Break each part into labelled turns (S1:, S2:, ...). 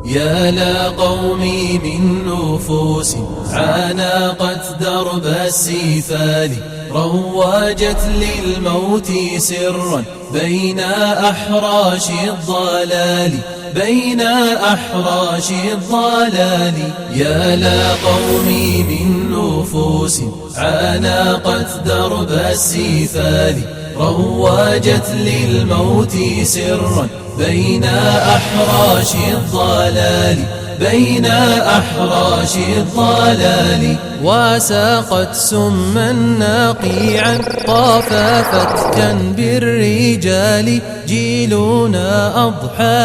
S1: يا لا قومي من نفوس عانقت درب السفال، رواجت للموت سرا بين أحراش الضلال، بين أحراش الضلال. يا لا قومي من نفوس عانقت درب السفال، رواجت للموت سرا بين أحراش الضلال، بين أحراش الضلال. وساقت سما نقيعا طاف فتكا بالرجال، جيلنا أضحى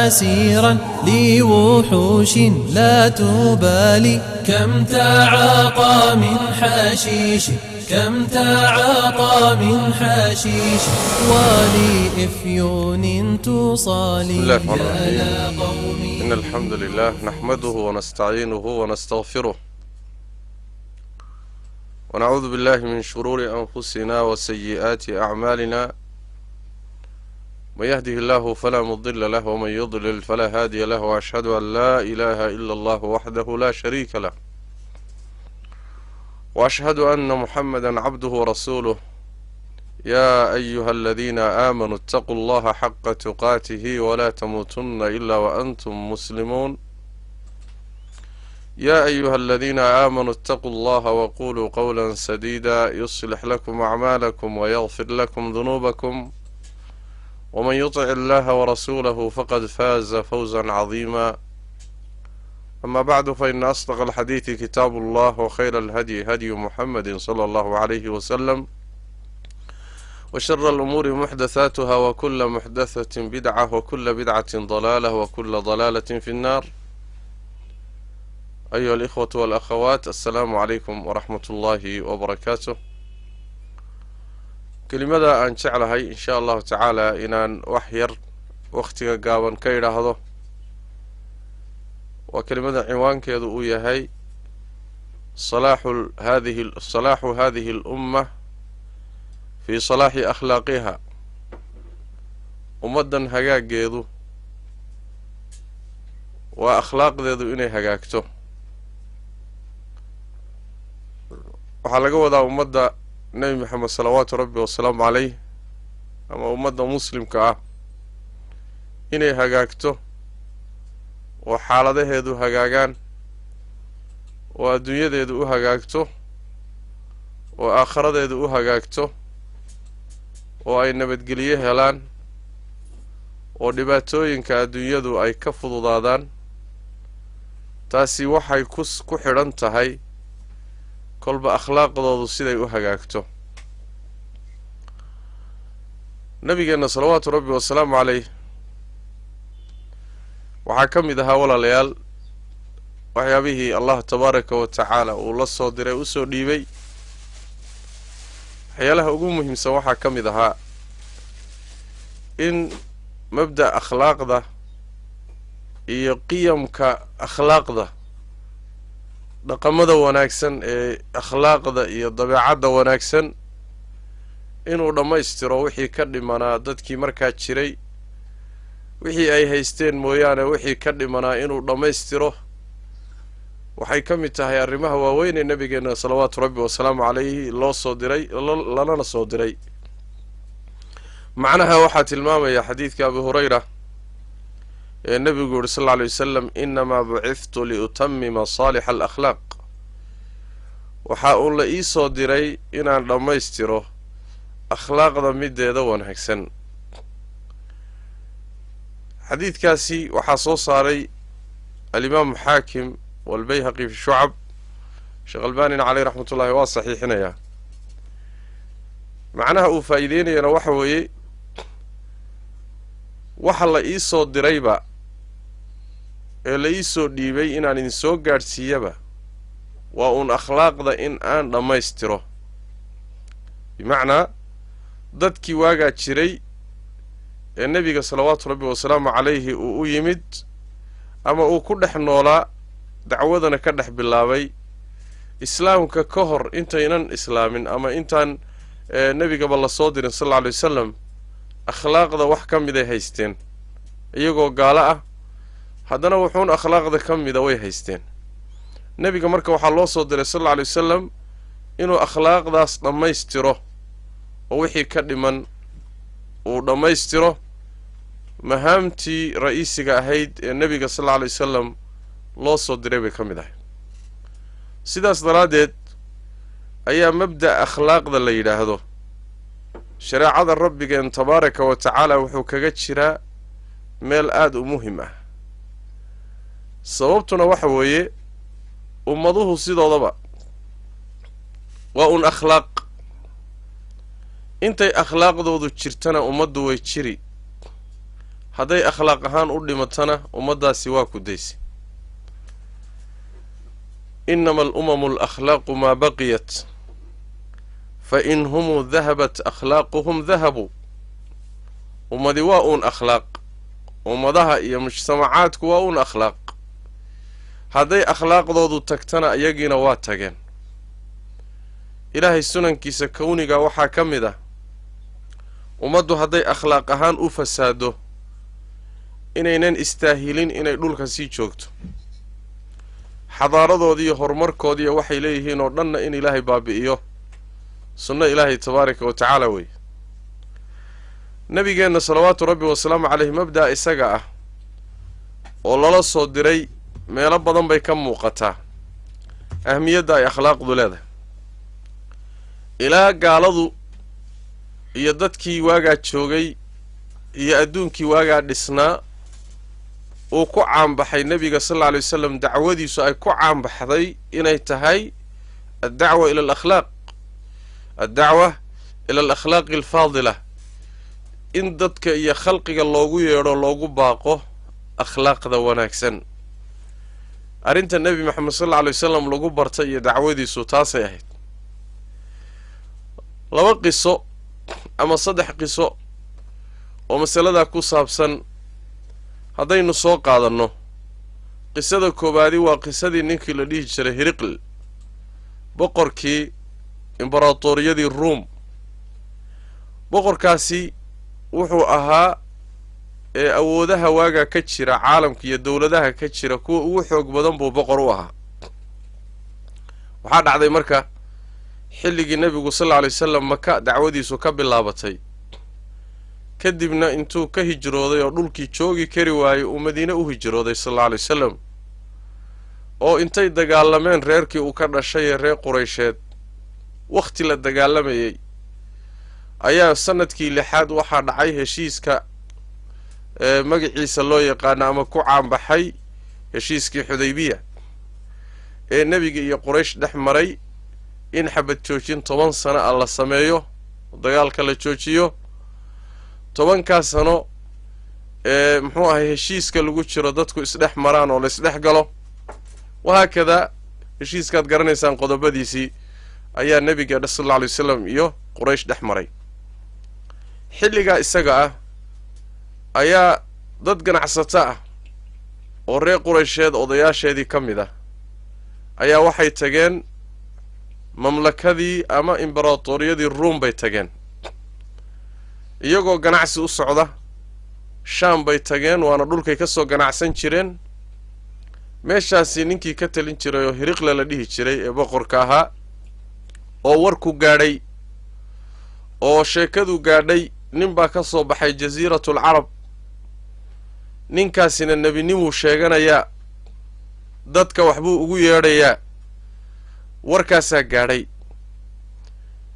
S1: أسيرا لوحوش لا تبالي. كم تعاطى من حشيش، كم تعاطى من حشيش، ولإفيون تصالي.
S2: بسم الله الرحمن الرحيم. إن الحمد لله نحمده ونستعينه ونستغفره، ونعوذ بالله من شرور أنفسنا وسيئات أعمالنا. من يهده الله فلا مضل له، ومن يضلل فلا هادي له، وأشهد أن لا إله إلا الله وحده لا شريك له، وأشهد أن محمدا عبده ورسوله. يا أيها الذين آمنوا اتقوا الله حق تقاته ولا تموتن إلا وأنتم مسلمون. يا أيها الذين آمنوا اتقوا الله وقولوا قولا سديدا يصلح لكم أعمالكم ويغفر لكم ذنوبكم، ومن يطع الله ورسوله فقد فاز فوزا عظيما. أما بعد، فإن أصدق الحديث كتاب الله، وخير الهدي هدي محمد صلى الله عليه وسلم، وشر الأمور محدثاتها، وكل محدثة بدعة، وكل بدعة ضلالة، وكل ضلالة في النار. أيها الإخوة والأخوات، السلام عليكم ورحمة الله وبركاته. Kelimada aan jeclahay insha Allahu tacaala inaan wax yar wakhtiga gaaban ka idhaahdo waa kelimada cinwaankeedu uu yahay salaaxu hadihi salaaxu hadihi alumma fii salaaxi akhlaaqiha. Ummaddan hagaaggeedu waa akhlaaqdeedu inay hagaagto. Waxaa laga wadaa ummadda Nebi Maxamed salawaatu rabbi wasalaamu caleyh, ama ummadda muslimka ah, inay hagaagto oo xaaladaheedu hagaagaan oo adduunyadeedu u hagaagto oo aakharadeedu u hagaagto oo ay nabadgelyo helaan oo dhibaatooyinka adduunyadu ay ka fududaadaan. Taasi waxay ku xidhan tahay kolba akhlaaqdoodu siday u hagaagto. Nabigeenna salawaatu rabbi wasalaamu caleyh waxaa ka mid ahaa, walaalayaal, waxyaabihii Allah tabaaraka wa tacaala uu la soo diray, usoo dhiibay, waxyaalaha ugu muhiimsan waxaa ka mid ahaa in mabda' akhlaaqda iyo qiyamka akhlaaqda, dhaqamada wanaagsan ee akhlaaqda iyo dabeecadda wanaagsan, inuu dhammaystiro wixii ka dhimanaa dadkii markaa jiray. Wixii ay haysteen mooyaane, wixii ka dhimanaa inuu dhammaystiro waxay ka mid tahay arrimaha waaweyn ee nabigeenna salawaatu rabbi wasalaamu calayhi loo soo diray, lalana soo diray. Macnaha waxaa tilmaamaya xadiidka Abi Hurayra ee nebigu yidhi sal alla alay wasalam: "Inamaa bucithtu liutamima saalixa alakhlaaq." Waxaa uun la ii soo diray inaan dhammaystiro akhlaaqda mideeda wanaagsan. Xadiidkaasi waxaa soo saaray alimaamu Xaakim walbayhaqi fi shucab. Sheekh Albanina caleyh raxmatullahi waa saxiixinayaa. Macnaha uu faa'iideynayana waxa weeye, waxa la ii soo dirayba ee la ii soo dhiibay inaan idin soo gaadhsiiyaba waa uun akhlaaqda in aan dhammaystiro. Bimacnaa, dadkii waagaa jiray ee nebiga salawaatu rabbi wasalaamu calayhi uu u yimid ama uu ku dhex noolaa, dacwadana ka dhex bilaabay, islaamka ka hor intaynan islaamin ama intaan nebigaba lasoo dirin sal alla alay wasalam, akhlaaqda wax ka miday haysteen iyagoo gaalo ah. Haddana wuxuun akhlaaqda ka mida way haysteen. Nebiga marka waxaa loo soo diray sal alla alay wasalam inuu akhlaaqdaas dhammaystiro oo wixii ka dhiman uu dhammaystiro. Mahaamtii ra'iisiga ahayd ee nebiga sal alla alay wasalam loo soo diray bay ka mid ahay. Sidaas daraaddeed ayaa mabda' akhlaaqda la yidhaahdo shareecada rabbigeen tabaaraka wa tacaala wuxuu kaga jiraa meel aada u muhim ah. Sababtuna waxa weeye, ummaduhu sidoodaba waa un akhlaaq. Intay akhlaaqdoodu jirtana ummaddu way jiri, hadday akhlaaq ahaan u dhimatana ummaddaasi waa ku daysi. Inama alumamu alakhlaaqu maa baqiyat, fa in humuu dahabat akhlaaquhum dahabuu. Ummadi waa uun akhlaaq, ummadaha iyo mujtamacaadku waa uun akhlaaq. Hadday akhlaaqdoodu tagtana iyagiina waa tageen. Ilaahay sunankiisa kowniga waxaa ka mid ah, ummaddu hadday akhlaaq ahaan u fasaado inaynan istaahilin inay dhulka sii joogto, xadaaradoodiiyo horumarkoodiiyo waxay leeyihiin oo dhanna in ilaahay baabi'iyo. Sunno ilaahay tabaaraka wa tacaala wey. Nabigeenna salawaatu rabbi wasalaamu caleyh mabda'a isaga ah oo lala soo diray meelo badan bay ka muuqataa ahmiyadda ay akhlaaqdu leedahay. Ilaa gaaladu iyo dadkii waagaa joogay iyo adduunkii waagaa dhisnaa uu ku caanbaxay nebiga sal alla alay wasalam, dacwadiisu ay ku caanbaxday inay tahay addacwa ila alakhlaaq, addacwa ila alakhlaaqi alfaadila, in dadka iyo khalqiga loogu yeedho, loogu baaqo akhlaaqda wanaagsan. Arrinta nebi maxamed sal alla alay wasalam lagu bartay iyo dacwadiisu taasay ahayd. Laba qiso ama saddex qiso oo masaladaa ku saabsan haddaynu soo qaadanno. Qisada koowaadi waa qisadii ninkii la dhihi jiray Hiriql, boqorkii imbaratoriyadii Ruum. Boqorkaasi wuxuu ahaa ee awoodaha waagaa ka jira caalamka iyo dowladaha ka jira kuwa ugu xoog badan buu boqor u ahaa. Waxaa dhacday marka xilligii nebigu sal alla alay wasalam Maka dacwadiisu ka bilaabatay, kadibna intuu ka hijrooday oo dhulkii joogi kari waayey uu Madiine u hijrooday sal alla alay wasalam, oo intay dagaalameen reerkii uu ka dhashay ee reer Quraysheed wakhti la dagaalamayey, ayaa sanadkii lixaad waxaa dhacay heshiiska ee magaciisa loo yaqaano ama ku caanbaxay heshiiskii Xudaybiya ee nebiga iyo Quraysh dhex maray, in xabad joojin 10 sano ah la sameeyo, dagaalka la joojiyo 10-kaas sano ee muxuu ahay heshiiska lagu jiro, dadku isdhex maraan oo la isdhex galo. Wahaakadaa heshiiskaad garanaysaan qodobadiisii ayaa nebiga sal alla alay wasalam iyo Quraysh dhex maray. Xilligaa isaga ah ayaa dad ganacsato ah oo reer Quraysheed odayaasheedii ka mid ah ayaa waxay tageen mamlakadii ama imbaratoriyadii Ruum bay tageen, iyagoo ganacsi u socda. Shaam bay tageen, waana dhulkay ka soo ganacsan jireen. Meeshaasi ninkii ka talin jiray oo Hiriqle la dhihi jiray ee boqorka ahaa oo warku gaadhay oo sheekadu gaadhay, nin baa ka soo baxay jasiiratul carab, ninkaasina nebinimuu sheeganayaa, dadka waxbuu ugu yeedhayaa. Warkaasaa gaadhay.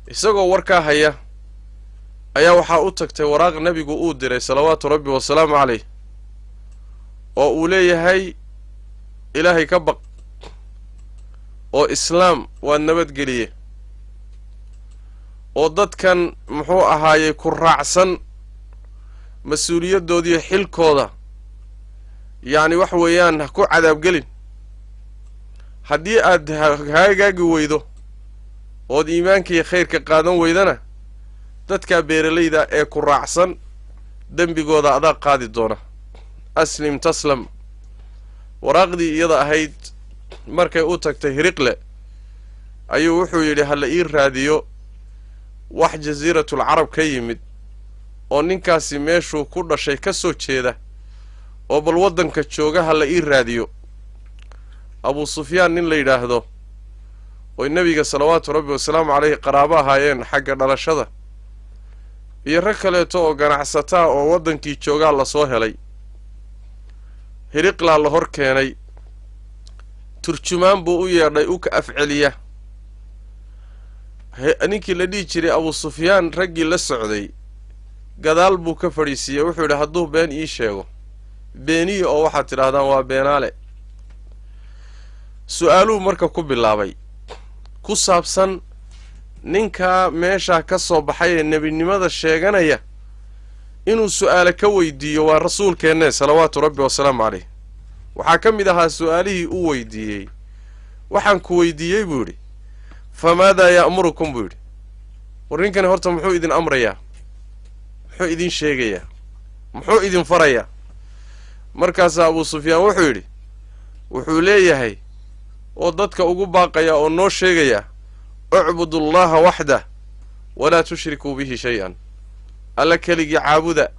S2: Isagoo warkaa haya ayaa waxaa u tagtay waraaq nebigu uu diray salawaatu rabbi wasalaamu caleyh, oo uu leeyahay ilaahay ka baq oo islaam waad nabadgeliye, oo dadkan muxuu ahaayey ku raacsan mas-uuliyaddoodiiyo xilkooda yacni wax weeyaan ha ku cadaabgelin. Haddii aad hagaagi weydo ood iimaanka iyo khayrka qaadan weydana, dadkaa beeralayda ee ku raacsan dembigooda adaa qaadi doona. Aslim taslam. Waraaqdii iyada ahayd markay u tagtay Hiriqle ayuu wuxuu yidhi ha la ii raadiyo wax jasiiratul carab ka yimid oo ninkaasi meeshuu ku dhashay ka soo jeeda Oo bal waddanka joogaha la ii raadiyo. Abuu Sufyaan nin la yidhaahdo oy nebiga salawaatu rabbi wasalaamu caleyhi qaraabo ahaayeen xagga dhalashada, iyo rag kaleeto oo ganacsataa oo waddankii joogaa lasoo helay. Hiriqlaa la hor keenay, turjumaan buu u yeedhay u ka afceliya. Ninkii la dhihi jiray Abuu Sufyaan raggii la socday gadaal buu ka fadhiisiiyey. Wuxuu yidhi, hadduu been ii sheego beeniya oo waxaad tidhahdaan waa beenaale. Su-aaluhu marka ku bilaabay ku saabsan ninkaa meeshaa ka soo baxay ee nebinimada sheeganaya inuu su-aale ka weydiiyo waa rasuulkeenne salawaatu rabbi wasalaamu caleyh. Waxaa ka mid ahaa su-aalihii uu weydiiyey, waxaan ku weydiiyey buu yidhi, famaadaa ya'murukum buu yidhi, war ninkani horta muxuu idin amrayaa, muxuu idin sheegayaa, muxuu idin farayaa? Markaasaa Abuu Sufyaan wuxuu yidhi, wuxuu leeyahay oo dadka ugu baaqaya oo noo sheegaya, ucbudu allaha waxdah walaa tushrikuu bihi shay-an, alla keligii caabuda,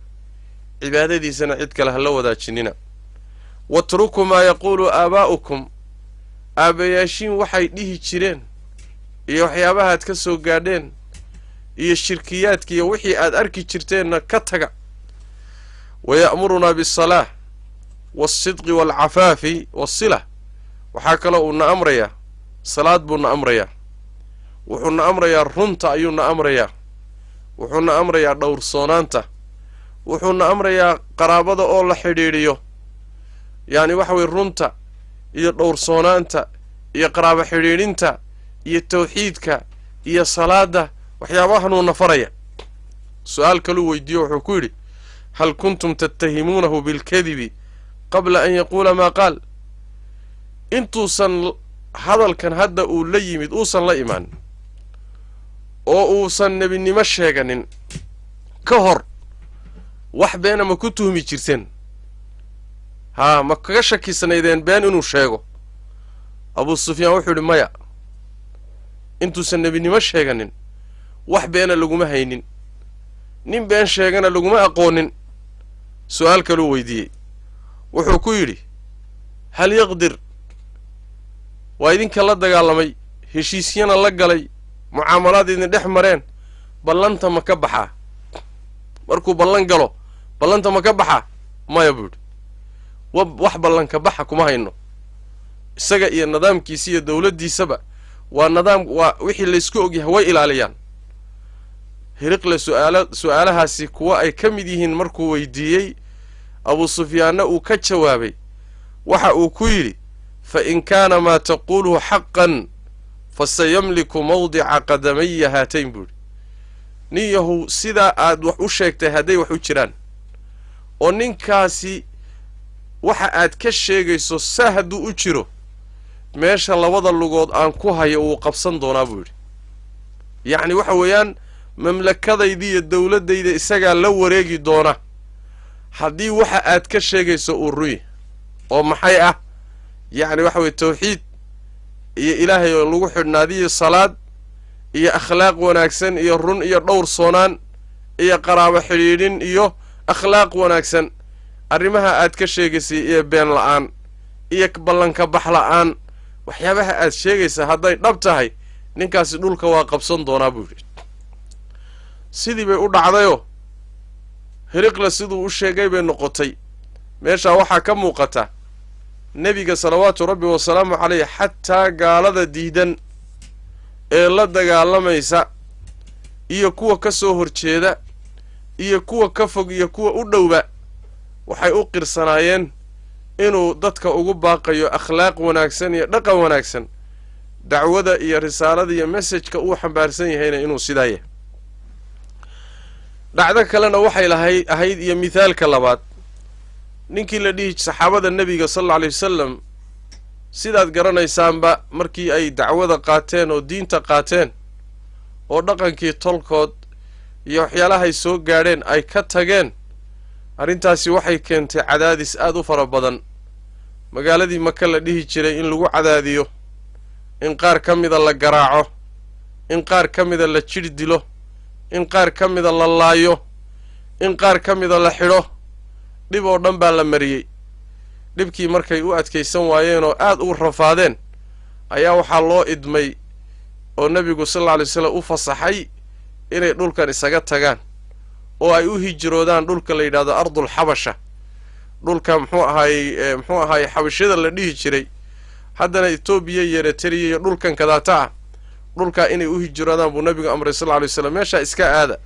S2: cibaadadiisana cid kale ha la wadaajinina. Watrukuu maa yaquulu aabaa'ukum, aabbayaashiin waxay dhihi jireen iyo waxyaabahaad ka soo gaadheen iyo shirkiyaadka iyo wixii aad arki jirteenna ka taga. Wa ya'murunaa biasalaah waalsidqi waalcafaafi waasila, waxaa kaloo uu na amrayaa salaad buu na amrayaa, wuxuu na amrayaa runta ayuu na amrayaa, wuxuu na amrayaa dhowrsoonaanta, wuxuu na amrayaa qaraabada oo la xidhiidhiyo, yacni waxa weye runta iyo dhowrsoonaanta iyo qaraabo xidhiidhinta iyo tawxiidka iyo salaadda, waxyaabahanuu na faraya. Su-aal kaluu weydiiyo wuxuu ku yidhi, hal kuntum tattahimuunahu bilkadibi qabla an yaquula maa qaal? Intuusan hadalkan hadda uu la yimid uusan la imaan oo uusan nebinimo sheeganin ka hor, wax beena ma ku tuhmi jirteen? Haa, ma kaga shakisnaydeen been inuu sheego? Abuu Sufyaan wuxuu yidhi, maya, intuusan nebinimo sheeganin wax beena laguma haynin, nin been sheegana laguma aqoonin. Su-aal kaluu weydiiyey, wuxuu ku yidhi, hal yaqdir, waa idinka la dagaalamay, heshiisyana la galay, mucaamalaad idin dhex mareen, ballanta ma ka baxaa? Markuu ballan galo ballanta ma ka baxaa? Maya buu yidhi, wax ballanka baxa kuma hayno. Isaga iyo nidaamkiisa iyo dawladdiisaba waa nidaam, waa wixii laysku ogyahay way ilaaliyaan. Hiriqle su-aalahaasi kuwa ay ka mid yihiin markuu weydiiyey, Abuu Sufyaanna uu ka jawaabay, waxa uu ku yidhi, fa in kaana maa taquuluhu xaqan fasayamliku mawdica qadamaya haatayn buu yidhi. Nin yahow, sidaa aad wax u sheegtay hadday wax u jiraan oo ninkaasi waxa aad ka sheegayso saa hadduu u jiro, meesha labada lugood aan ku hayo wuu qabsan doonaa buu yidhi. Yacni waxa weeyaan mamlakadayda iyo dawladdayda isagaa la wareegi doona haddii waxa aad ka sheegayso uu run yahy. Oo maxay ah? Yacni waxa weye tawxiid iyo ilaahay oo lagu xidhnaadiyo salaad iyo akhlaaq wanaagsan iyo run iyo dhowr soonaan iyo qaraabo xidhiidhin iyo akhlaaq wanaagsan, arrimaha aad ka sheegaysay iyo been la-aan iyo ballanka bax la-aan, waxyaabaha aad sheegaysaa hadday dhab tahay, ninkaasi dhulka waa qabsan doonaa buu yidhi. Sidii bay u dhacdayoo Hiriqle siduu u sheegay bay noqotay. Meeshaa waxaa ka muuqata nebiga salawaatu rabbi wasalaamu caleyh xataa gaalada diidan ee la dagaalamaysa iyo kuwa ka soo horjeeda iyo kuwa ka fog iyo kuwa u dhowba waxay u qirsanaayeen inuu dadka ugu baaqayo akhlaaq wanaagsan iyo dhaqan wanaagsan, dacwada iyo risaalada iyo messajka uu xambaarsan yahayna inuu sidaa yahay. Dhacdo kalena waxay lahay ahayd iyo mithaalka labaad, ninkii la dhihi saxaabada nebiga sal alla alay wasalam, sidaad garanaysaanba markii ay dacwada qaateen oo diinta qaateen oo dhaqankii tolkood iyo waxyaalahay soo gaadheen ay ka tageen, arrintaasi waxay keentay cadaadis aad u fara badan. Magaaladii Maka la dhihi jiray in lagu cadaadiyo, in qaar ka mida la garaaco, in qaar ka mida la jidh dilo, in qaar ka mida la laayo, in qaar ka mida la xidho, dhib oo dhan baa la mariyey. Dhibkii markay u adkaysan waayeen oo aad u rafaadeen ayaa waxaa loo idmay oo nebigu sal alla alay wasalam u fasaxay inay dhulkan isaga tagaan oo ay u hijroodaan dhulka la yidhahdo ardul xabasha, dhulka muxuu ahaayey xabashada la dhihi jiray, haddana Etoobiya iyo Eritrea iyo dhulkan kadaata ah, dhulkaa inay u hijroodaan buu nebigu amray sal alla alay wasalam. Meeshaa iska aada,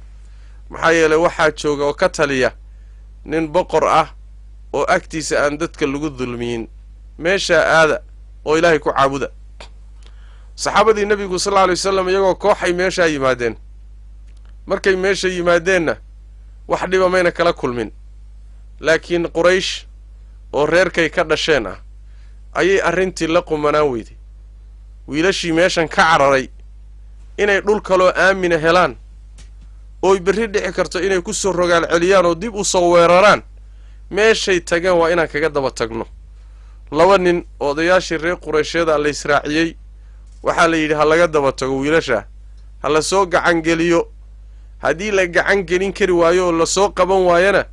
S2: maxaa yeelay waxaa jooga oo ka taliya nin boqor ah oo agtiisa aan dadka lagu dulmiyin, meeshaa aada oo ilaahay ku caabuda. Saxaabadii nebigu sal alla alay wasalam iyagoo kooxay meeshaa yimaadeen. Markay meesha yimaadeenna wax dhiba mayna kala kulmin, laakiin Quraysh oo reerkay ka dhasheen ah ayay arrintii la qumanaan weyday. Wiilashii meeshan ka cararay inay dhul kaloo aamina helaan ooy berri dhici karto inay ku soo rogaal celiyaan oo dib u soo weeraraan, meeshay tageen waa inaan kaga daba tagno. Laba nin odayaashii reer Qurayshyada la israaciyey, waxaa la yidhi ha laga daba tago wiilasha, ha la soo gacangeliyo. Haddii la gacan gelin kari waayo oo lasoo qaban waayana,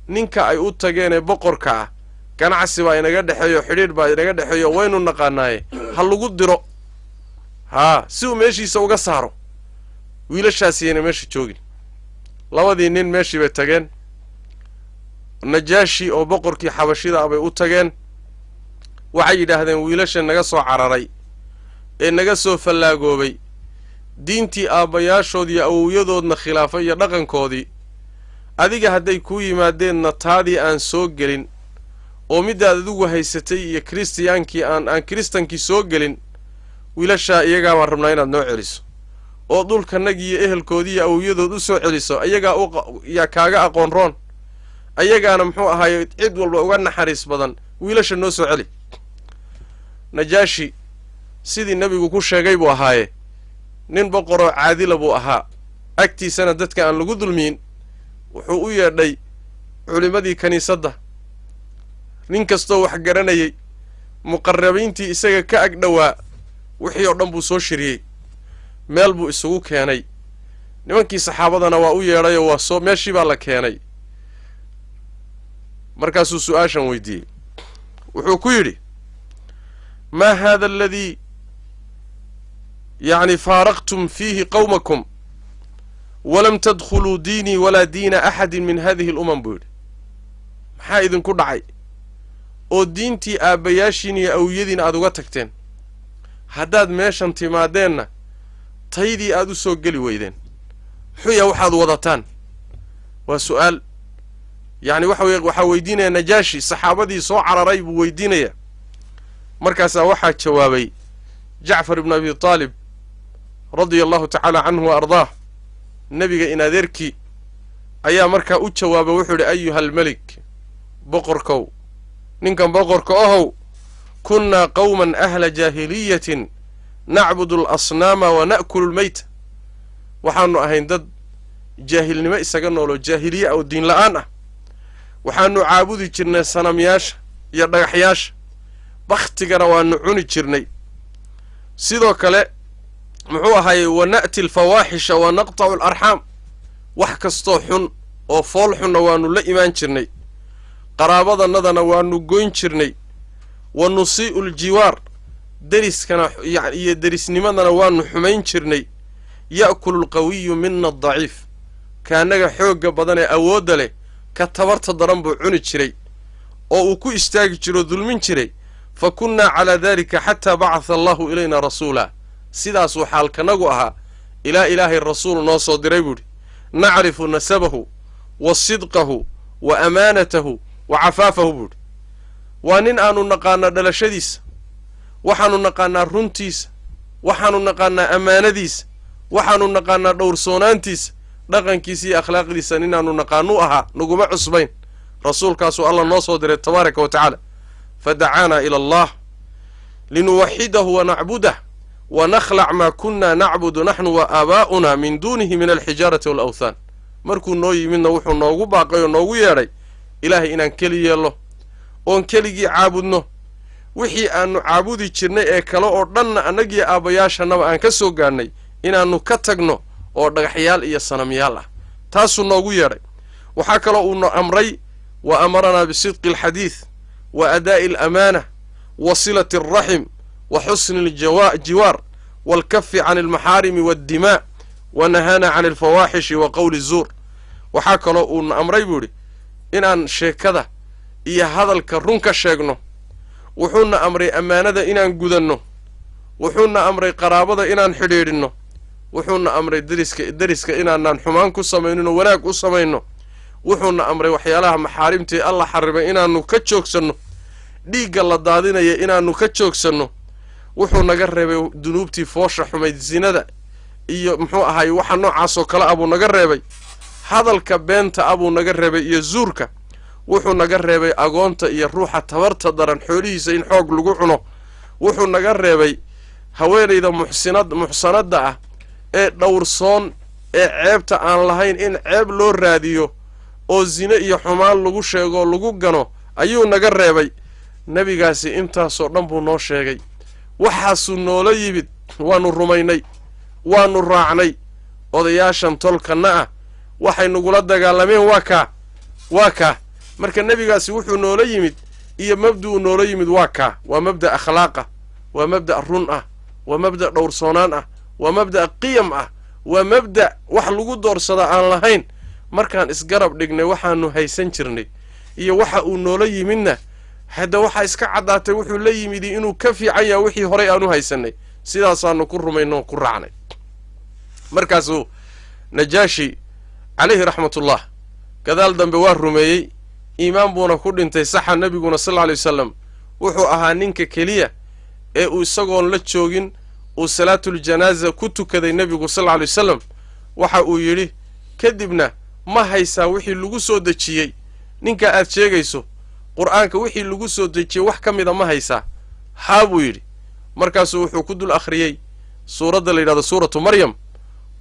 S2: ninka ay u tageen ee boqorka ah ganacsi baa inaga dhexeeyo, xidhiidh baa inaga dhexeeyo, waynu naqaanaaye ha lagu diro, haa, si uu meeshiisa uga saaro. Wiilashaasiyayna meesha joogin. Labadii nin meeshii bay tageen. Najaashi oo boqorkii xabashida ah bay u tageen. Waxay yidhaahdeen wiilasha naga soo cararay ee naga soo fallaagoobay, diintii aabbayaashood iyo awowyadoodna khilaafay iyo dhaqankoodii, adiga hadday kuu yimaadeenna taadii aan soo gelin oo middaad adigu haysatay iyo kiristiyaankii aan kiristankii soo gelin, wiilashaa iyagaa baan rabnaa inaad noo celiso oo dhulkanagii iyo ehelkoodii iyo awowyadood u soo celiso. Iyagaa yaa kaaga aqoon roon, ayagaana muxuu ahaaye cid walba uga naxariis badan, wiilasha noo soo celi. Najaashi sidii nebigu ku sheegay buu ahaaye, nin boqoroo caadila buu ahaa, agtiisana dadka aan lagu dulmiyin. Wuxuu u yeedhay culimmadii kiniisadda, nin kastoo wax garanayay, muqarrabiintii isaga ka ag dhowaa, wixii oo dhan buu soo shiriyey, meel buu isugu keenay. Nimankii saxaabadana waa u yeedhayoo waa soo meeshii baa la keenay. Markaasuu su-aashan weydiiyey, wuxuu ku yidhi maa haada aladii yacni faaraqtum fiihi qawmakum walam tadkhuluu diinii walaa diina axadin min hadihi alumam buu yidhi. Maxaa idinku dhacay oo diintii aabbayaashiin iyo awyadiin aad uga tagteen? Haddaad meeshan timaadeenna taydii aad u soo geli weydeen, muxuu yahay waxaad wadataan? Waa su'aal yacni waxa weye, waxaa weydiinaya Najaashi, saxaabadii soo cararay buu weydiinaya. Markaasaa waxaa jawaabay Jacfar ibnu Abi Taalib radia allahu tacaala canhu wa ardaah, nebiga in adeerkii ayaa markaa u jawaabay. Wuxuu idhi ayuha almelik, boqorkow, ninkan boqorka ohow, kunnaa qawman ahla jaahiliyatin nacbudu alasnaama wa na'kulu lmeyta. Waxaanu ahayn dad jaahilnimo isaga nooloo jaahiliye ah oo diin la'aan ah. Waxaanu caabudi jirnay sanamyaasha iyo dhagaxyaasha, bakhtigana waanu cuni jirnay. Sidoo kale muxuu ahaayey wa na'ti alfawaaxisha wa naqtacu alarxaam, wax kastoo xun oo fool xunna waanu la imaan jirnay, qaraabadannadana waanu goyn jirnay, wa nusii'u aljiwaar, deriskana iyo derisnimadana waanu xumayn jirnay. Ya'kulu alqawiyu mina adaciif, kaannaga xoogga badan ee awoodda leh ka tabarta daran buu cuni jiray oo uu ku istaagi jiro oo dulmin jiray. Fa kunnaa calaa daalika xataa bacatha allahu ilayna rasuula, sidaasuu xaalkanagu ahaa ilaa ilaahay rasuul noo soo diray buuhi. Nacrifu nasabahu wa sidqahu wa amaanatahu wa cafaafahu buuhi. Waa nin aanu naqaanaa dhalashadiisa, waxaanu naqaanaa runtiisa, waxaanu naqaanaa ammaanadiisa, waxaanu naqaanaa dhowrsoonaantiisa, dhaqankiisa iyo akhlaaqdiisa ninaanu naqaanu ahaa, naguma cusbayn. Rasuulkaasuu alla noo soo diray tabaaraka wa tacaala. Fa dacaanaa ila allah linuwaxidahu wa nacbudah wa nakhlac maa kunna nacbudu naxnu wa aabaa'una min duunihi min alxijaarati waalawthaan. Markuu noo yimidna wuxuu noogu baaqay oo noogu yeedhay ilaahay inaan keli yeelno oon keligii caabudno, wixii aanu caabudi jirnay ee kale oo dhanna annagiyo aabbayaashannaba aan ka soo gaadhnay inaannu ka tagno oo dhagaxyaal iyo sanamyaal ah. Taasuu noogu yeedhay. Waxaa kaloo uuna amray wa amaranaa bisidqi alxadiid Wa adaa'i alamaana wa silati alraxim wa xusni aljiwaar waalkafi can almaxaarimi waaddimaa wa nahaana can alfawaaxishi wa qowli zuur. Waxaa kaloo uuna amray buu yidhi inaan sheekada iyo hadalka run ka sheegno. Wuxuuna amray ammaanada inaan gudanno. Wuxuuna amray qaraabada inaan xidhiidhinno. Wuxuuna amray deriska inaanaan xumaan ku samayninoo wanaag u samayno. Wuxuuna amray waxyaalaha maxaarimtii alla xarimay inaannu ka joogsanno, dhiigga la daadinaya inaannu ka joogsanno. Wuxuu naga reebay dunuubtii foosha xumayd, zinada iyo muxuu ahaay waxa noocaasoo kale ah buu naga reebay. Hadalka beenta ah buu naga reebay iyo zuurka. Wuxuu naga reebay agoonta iyo ruuxa tabarta daran xoolihiisa in xoog lagu cuno. Wuxuu naga reebay haweenayda muxsanadda ah ee dhowrsoon ee ceebta aan lahayn in ceeb loo raadiyo oo zine iyo xumaan lagu sheegoo lagu gano ayuu naga reebay. Nebigaasi intaasoo dhan buu noo sheegay. Waxaasuu noola yimid, waannu rumaynay, waannu raacnay. Odayaashan tolkanna ah waxay nagula dagaalameen waa kaa, waa kaa. Marka nebigaasi wuxuu noola yimid iyo mabda'uu noola yimid waa kaa. Waa mabda' akhlaaqa, waa mabda' run ah, waa mabda' dhowrsoonaan ah, waa mabda' qiyam ah, waa mabda' wax lagu doorsada aan lahayn. Markaan isgarab dhignay waxaanu haysan jirnay iyo waxa uu noola yimidna, hadda waxaa iska caddaatay wuxuu la yimidi inuu ka fiican yaha wixii horay aanu haysanay. Sidaasaanu ku rumayno oo ku raacnay. Markaasuu Najaashi calayhi raxmatullah gadaal dambe waa rumeeyey, iimaan buuna ku dhintay saxa. Nebiguna sal alla alay wasalam wuxuu ahaa ninka keliya ee uu isagoon la joogin uu salaatuljanaaza ku tukaday nebigu sal alla alay wasalam. Waxa uu yidhi kadibna, ma haysaa wixii lagu soo dejiyey ninka aad sheegayso? Qur'aanka wixii lagu soo dejiyey wax ka mida ma haysaa? Haa, buu yidhi. Markaasuu wuxuu ku dul akhriyey suuradda la yidhahdo suuratu Maryam,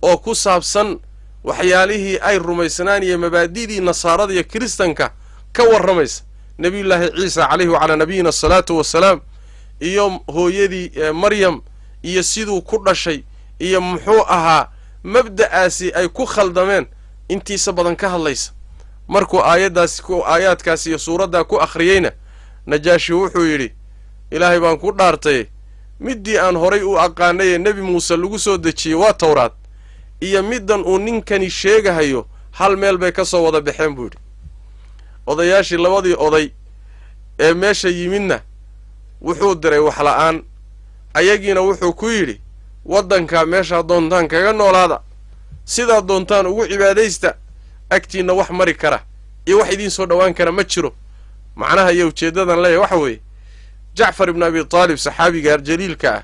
S2: oo ku saabsan waxyaalihii ay rumaysnaan iyo mabaadi'dii nasaarada iyo kiristanka ka warramaysa, nebiyullaahi Ciisa calayhi wacalaa nabiyina asalaatu wasalaam iyo hooyadii Maryam iyo siduu ku dhashay iyo muxuu ahaa mabda'aasi ay ku khaldameen intiisa badan ka hadlaysa. Markuu aayaddaasi aayaadkaasi iyo suuraddaa ku akhriyeyna, Najaashi wuxuu yidhi, Ilaahay baan ku dhaartay, middii aan horay u aqaanay ee Nebi Muuse lagu soo dejiyey, waa Towraad, iyo middan uu ninkani sheegahayo hal meel bay ka soo wada baxeen, buu yidhi. Odayaashii, labadii oday ee meesha yimidna wuxuu diray waxla'aan. Ayagiina wuxuu ku yidhi, waddankaa meeshaa doontaan kaga noolaada, sidaa doontaan ugu cibaadaysta, agtiinna wax mari kara iyo wax idiin soo dhowaan kara ma jiro. Macnaha iyo ujeeddadan leeyahy waxa weeye, Jacfar ibnu Abi Taalib, saxaabiga jaliilka ah,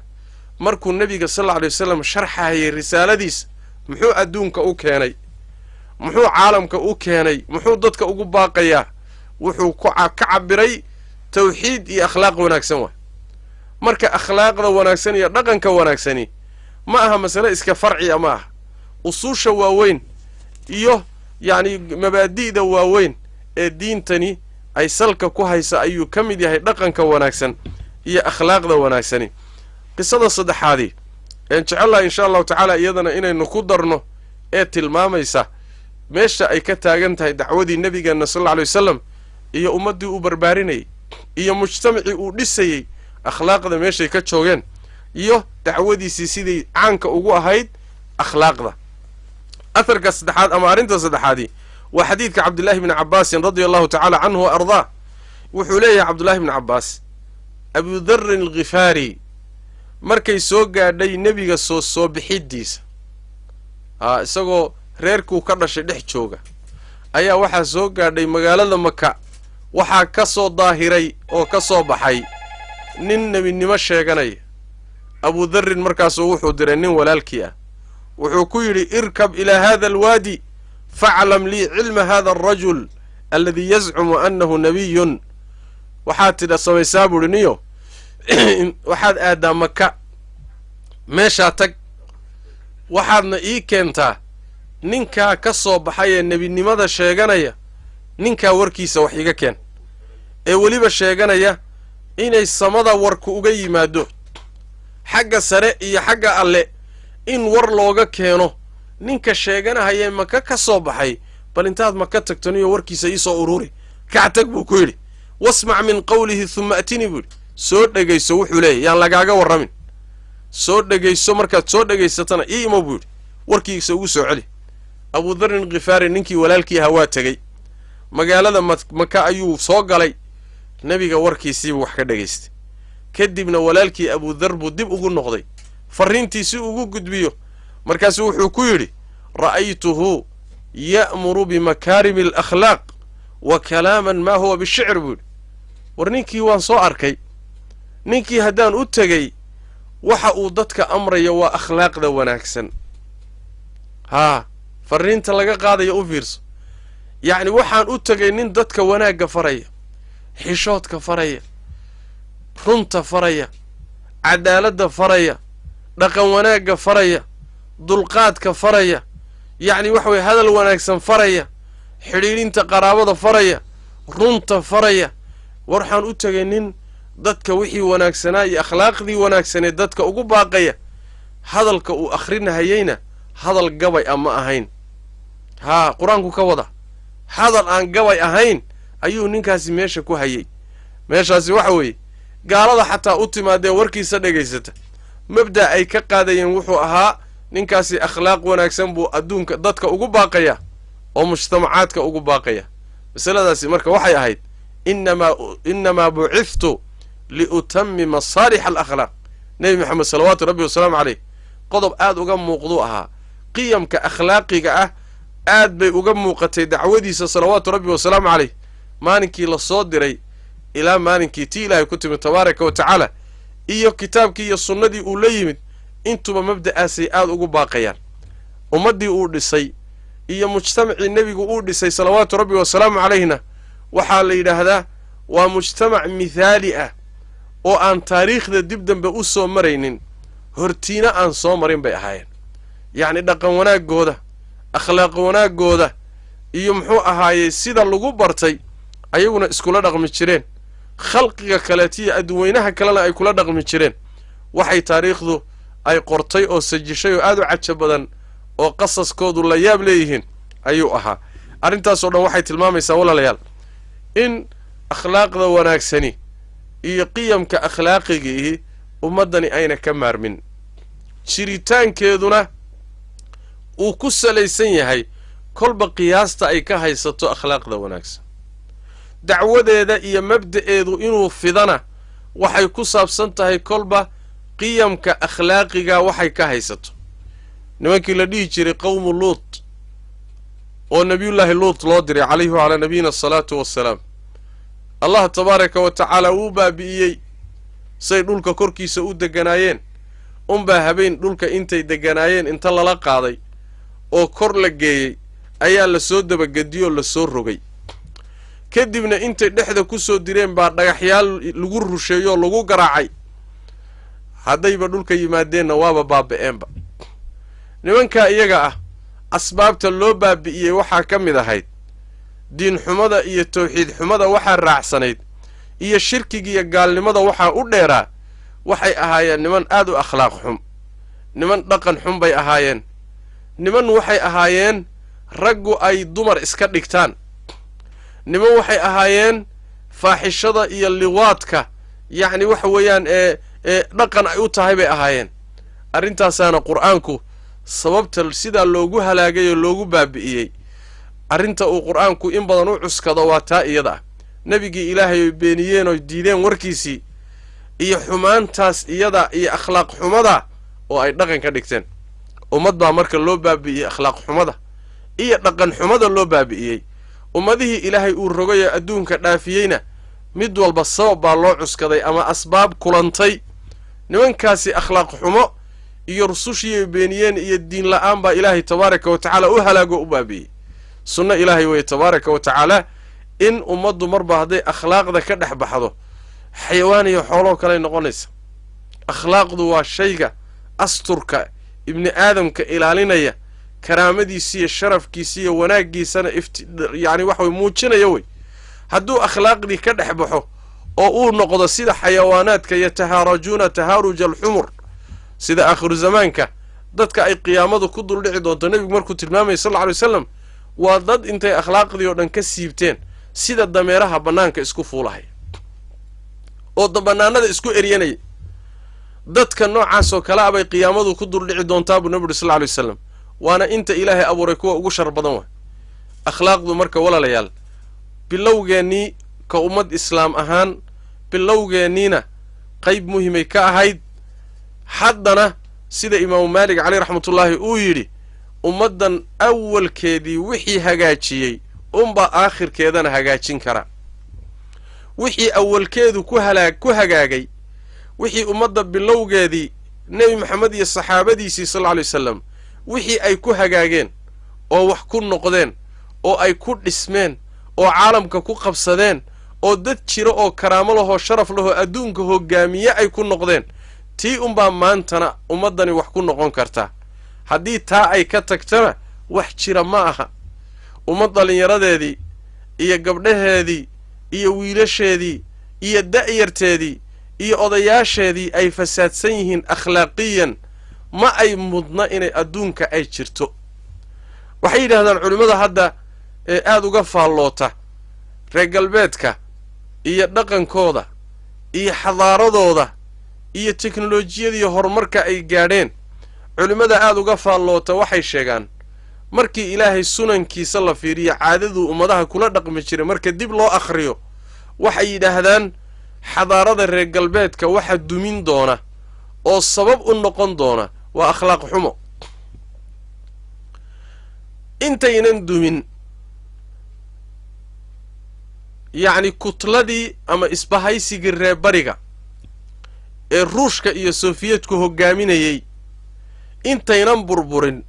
S2: markuu nebiga sal alla alay wasalam sharxahayay risaaladiisa, muxuu adduunka u keenay, muxuu caalamka u keenay, muxuu dadka ugu baaqayaa, wuxuu ka cabiray tawxiid iyo akhlaaq wanaagsan. Waay marka akhlaaqda wanaagsan iyo dhaqanka wanaagsani ma aha masale iska farciya, ma aha. Usuusha waaweyn iyo yacni mabaadi'da waaweyn ee diintani ay salka ku haysa ayuu ka mid yahay dhaqanka wanaagsan iyo akhlaaqda wanaagsani. Qisada saddexaadii een jecellaha insha allahu tacaala iyadana inaynu ku darno ee tilmaamaysa meesha ay ka taagan tahay dacwadii nebigeenna sal alla alay wasalam iyo ummaddii uu barbaarinayay iyo mujtamacii uu dhisayey, akhlaaqda meeshay ka joogeen iyo dacwadiisii siday caanka ugu ahayd akhlaaqda. Atharka saddexaad ama arrinta saddexaadii waa xadiidka Cabdillahi bni Cabbaasin radia allahu tacala canhu wa ardaa. Wuxuu leeyahay Cabdullahi bni Cabbaas, Abudarrin Alkhifaari markay soo gaadhay nebiga soo bixiddiisa, isagoo reerkuu ka dhashay dhex jooga, ayaa waxaa soo gaadhay magaalada Maka waxaa ka soo daahiray oo ka soo baxay nin nebinimo sheeganaya. Abudarrin markaasuu wuxuu diray nin walaalkii ah. Wuxuu ku yidhi, irkab ilaa hada alwaadi faclam lii cilma hada alrajul alladii yazcumu annahu nabiyun. Waxaad tidha samaysaa, buuhi, niyo waxaad aaddaa Maka, meeshaa tag, waxaadna ii keentaa ninkaa ka soo baxay ee nebinimada sheeganaya, ninkaa warkiisa wax iiga keen, ee weliba sheeganaya inay samada warku uga yimaado, xagga sare iyo xagga alle in war looga keeno ninka sheeganahayee Maka ka soo baxay. Bal intaad Maka tagto niyo warkiisa iisoo ururi, kac tag, buu ku yidhi. Wasmac min qawlihi thumma atinii buu yidhi. Soo dhegayso wuxuu leeyahy, yaan lagaaga warramin, soo dhegayso. Markaad soo dhegaysatana ii imo buu yidhi, warkiisa ugu soo celi. Abudarrin Khifaari ninkii walaalkii ahaa waa tegey magaalada Maka ayuu soo galay, nebiga warkiisiibuu wax ka dhegaystay. Kadibna walaalkii Abudar buu dib ugu noqday farriintiisi ugu gudbiyo. Markaasuu wuxuu ku yidhi: ra'aytuhu ya'muru bimakaarimi alakhlaaq wa kalaaman maa huwa bishicr buu yidhi. War ninkii waan soo arkay, ninkii haddaan u tegey waxa uu dadka amraya waa akhlaaqda wanaagsan. Haa, farriinta laga qaadaya u fiirso. Yacni waxaan u tegay nin dadka wanaagga faraya, xishoodka faraya, runta faraya, cadaaladda faraya, dhaqan wanaagga faraya, dulqaadka faraya, yacni waxa weye hadal wanaagsan faraya, xidhiidhinta qaraabada faraya, runta faraya. War waxaan u tegay nin dadka wixii wanaagsanaa iyo akhlaaqdii wanaagsaneed dadka ugu baaqaya. Hadalka uu akhrinahayeyna hadal gabay a ma ahayn. Haa, qur-aanku ka wada hadal aan gabay ahayn ayuu ninkaasi meesha ku hayay. Meeshaasi waxa weeye gaalada xataa u timaadee warkiisa dhegaysata, mabda' ay ka qaadayeen wuxuu ahaa ninkaasi akhlaaq wanaagsan buu adduunka dadka ugu baaqaya oo mujtamacaadka ugu baaqaya. Masaladaasi marka waxay ahayd innamaa bucithtu liutamima saalix alakhlaaq. Nebi Maxamed salawaatu rabbi wasalaamu caleyh qodob aad uga muuqduu ahaa qiyamka akhlaaqiga ah, aad bay uga muuqatay dacwadiisa salawaatu rabbi wasalaamu caleyh, maalinkii la soo diray ilaa maalinkii tii ilaahay ku timid tabaaraka wa tacaala, iyo kitaabkii iyo sunnadii uu la yimid, intuba mabda'aasay aad ugu baaqayaan. Ummaddii uu dhisay iyo mujtamacii nebigu uu dhisay salawaatu rabbi wasalaamu calayhna waxaa la yidhaahdaa waa mujtamac mithaali ah oo aan taariikhda dib dambe u soo maraynin, hortiina aan soo marin bay ahaayeen. Yacni dhaqan wanaaggooda, akhlaaq wanaaggooda iyo muxuu ahaayey sida lagu bartay ayaguna iskula dhaqmi jireen, khalqiga kaleetiyo adduweynaha kalena ay kula dhaqmi jireen. Waxay taariikhdu ay qortay oo sajishay oo aad u caja badan oo qasaskoodu la yaab leeyihiin ayuu ahaa. Arrintaasoo dhan waxay tilmaamaysaa walaalayaal in akhlaaqda wanaagsani iyo qiyamka akhlaaqigiihi ummaddani ayna ka maarmin, jiritaankeeduna uu ku salaysan yahay kolba qiyaasta ay ka haysato akhlaaqda wanaagsan. Dacwadeeda iyo mabda'eedu inuu fidana waxay ku saabsan tahay kolba qiyamka akhlaaqiga waxay ka haysato. Nimankii la dhihi jiray qowmu Luut oo nebiyullaahi Luut loo diray calayhi wacalaa nabiyina asalaatu wassalaam, Allah tabaaraka wa tacaala wuu baabi'iyey. Say dhulka korkiisa u degganaayeen unbaa habeen dhulka intay degganaayeen inta lala qaaday oo kor la geeyey ayaa la soo dabagediyoo la soo rogay. Kadibna intay dhexda ku soo direen baa dhagaxyaal lagu rusheeyoo lagu garaacay. Haddayba dhulka yimaadeenna waaba baaba'eenba. Nimankaa iyaga ah asbaabta loo baabi'iyey waxaa ka mid ahayd diinxumada iyo tawxiid xumada waxaa raacsanayd iyo shirkigiiyo gaalnimada waxaa u dheeraa. Waxay ahaayeen niman aad u akhlaaq xum, niman dhaqan xun bay ahaayeen, niman waxay ahaayeen raggu ay dumar iska dhigtaan, niman waxay ahaayeen faaxishada iyo liwaadka yacni waxa weeyaan ee dhaqan ay u tahay bay ahaayeen. Arrintaasaana qur-aanku sababta sidaa loogu halaagay oo loogu baabi'iyey, arrinta uu qur-aanku in badan u cuskado waa taa iyada ah. Nebigii Ilaahay oy beeniyeen oy diideen warkiisii iyo xumaantaas iyada iyo akhlaaq xumada oo ay dhaqan ka dhigteen. Ummad baa marka loo baabi'iyey akhlaaq xumada iyo dhaqan xumada loo baabi'iyey. Ummadihii Ilaahay uu rogay ee adduunka dhaafiyeyna mid walba sabab baa loo cuskaday ama asbaab kulantay. Nimankaasi akhlaaq xumo iyo rusushii ay beeniyeen iyo diin la'aan baa Ilaahay tabaaraka wa tacaala u halaago u baabi'iyey. Sunno Ilaahay weeye tabaaraka wa tacaala in ummaddu marba hadday akhlaaqda ka dhex baxdo xayawaan iyo xooloo kaley noqonaysa. Akhlaaqdu waa shayga asturka ibni aadamka ilaalinaya, karaamadiisa iyo sharafkiisa iyo wanaaggiisana yacni waxa way muujinaya wey. Hadduu akhlaaqdii ka dhex baxo oo uu noqdo sida xayawaanaadka yatahaarajuuna tahaaruja alxumur, sida aakhiru zamaanka dadka ay qiyaamadu ku duldhici doonto nebigu markuu tilmaamaya sal alla alay wasalam, waa dad intay akhlaaqdii oo dhan ka siibteen sida dameeraha bannaanka isku fuulahay. Oo banaanada isku eryanaya. Dadka noocaasoo kale a bay qiyaamadu ku duldhici doontaa buu nabi uri sal lla alay wasalam. Waana inta Ilaahay abuuray kuwa ugu shar badan waay. Akhlaaqdu marka, walaalayaal, bilowgeennii ka ummad islaam ahaan bilowgeenniina qayb muhimay ka ahayd. Haddana sida Imaamu Maalik caleyh raxmatullaahi uu yidhi, ummaddan awalkeedii wixii hagaajiyey unbaa aakhirkeedana hagaajin kara. Wixii awalkeedu ku hagaagay, wixii ummadda bilowgeedii Nebi Maxamed iyo saxaabadiisii sal alla alay wasalam wixii ay ku hagaageen oo wax ku noqdeen oo ay ku dhismeen oo caalamka ku qabsadeen oo dad jira oo karaamo lahoo sharaf lahoo adduunka hoggaamiye ay ku noqdeen, tii unbaa maantana ummaddani wax ku noqon kartaa. Haddii taa ay ka tagtana wax jira ma aha. Ummad dhallinyaradeedii iyo gabdhaheedii iyo wiilasheedii iyo da'yarteedii iyo odayaasheedii ay fasaadsan yihiin akhlaaqiyan, ma ay mudna inay adduunka ay jirto. Waxay yidhahdaan culimmada hadda ee aada uga faalloota reer galbeedka iyo dhaqankooda iyo xadaaradooda iyo teknolojiyadiiyo horumarka ay gaadheen, culimmada aada uga faalloota waxay sheegaan markii Ilaahay sunankiisa la fiiriyo, caadaduu ummadaha kula dhaqmi jiray marka dib loo akhriyo, waxay yidhaahdaan xadaarada reer galbeedka waxa dumin doona oo sabab u noqon doona waa akhlaaq xumo. Intaynan dumin yacni kutladii ama isbahaysigii reer bariga ee Ruushka iyo Sofiyeetku hoggaaminayey intaynan burburin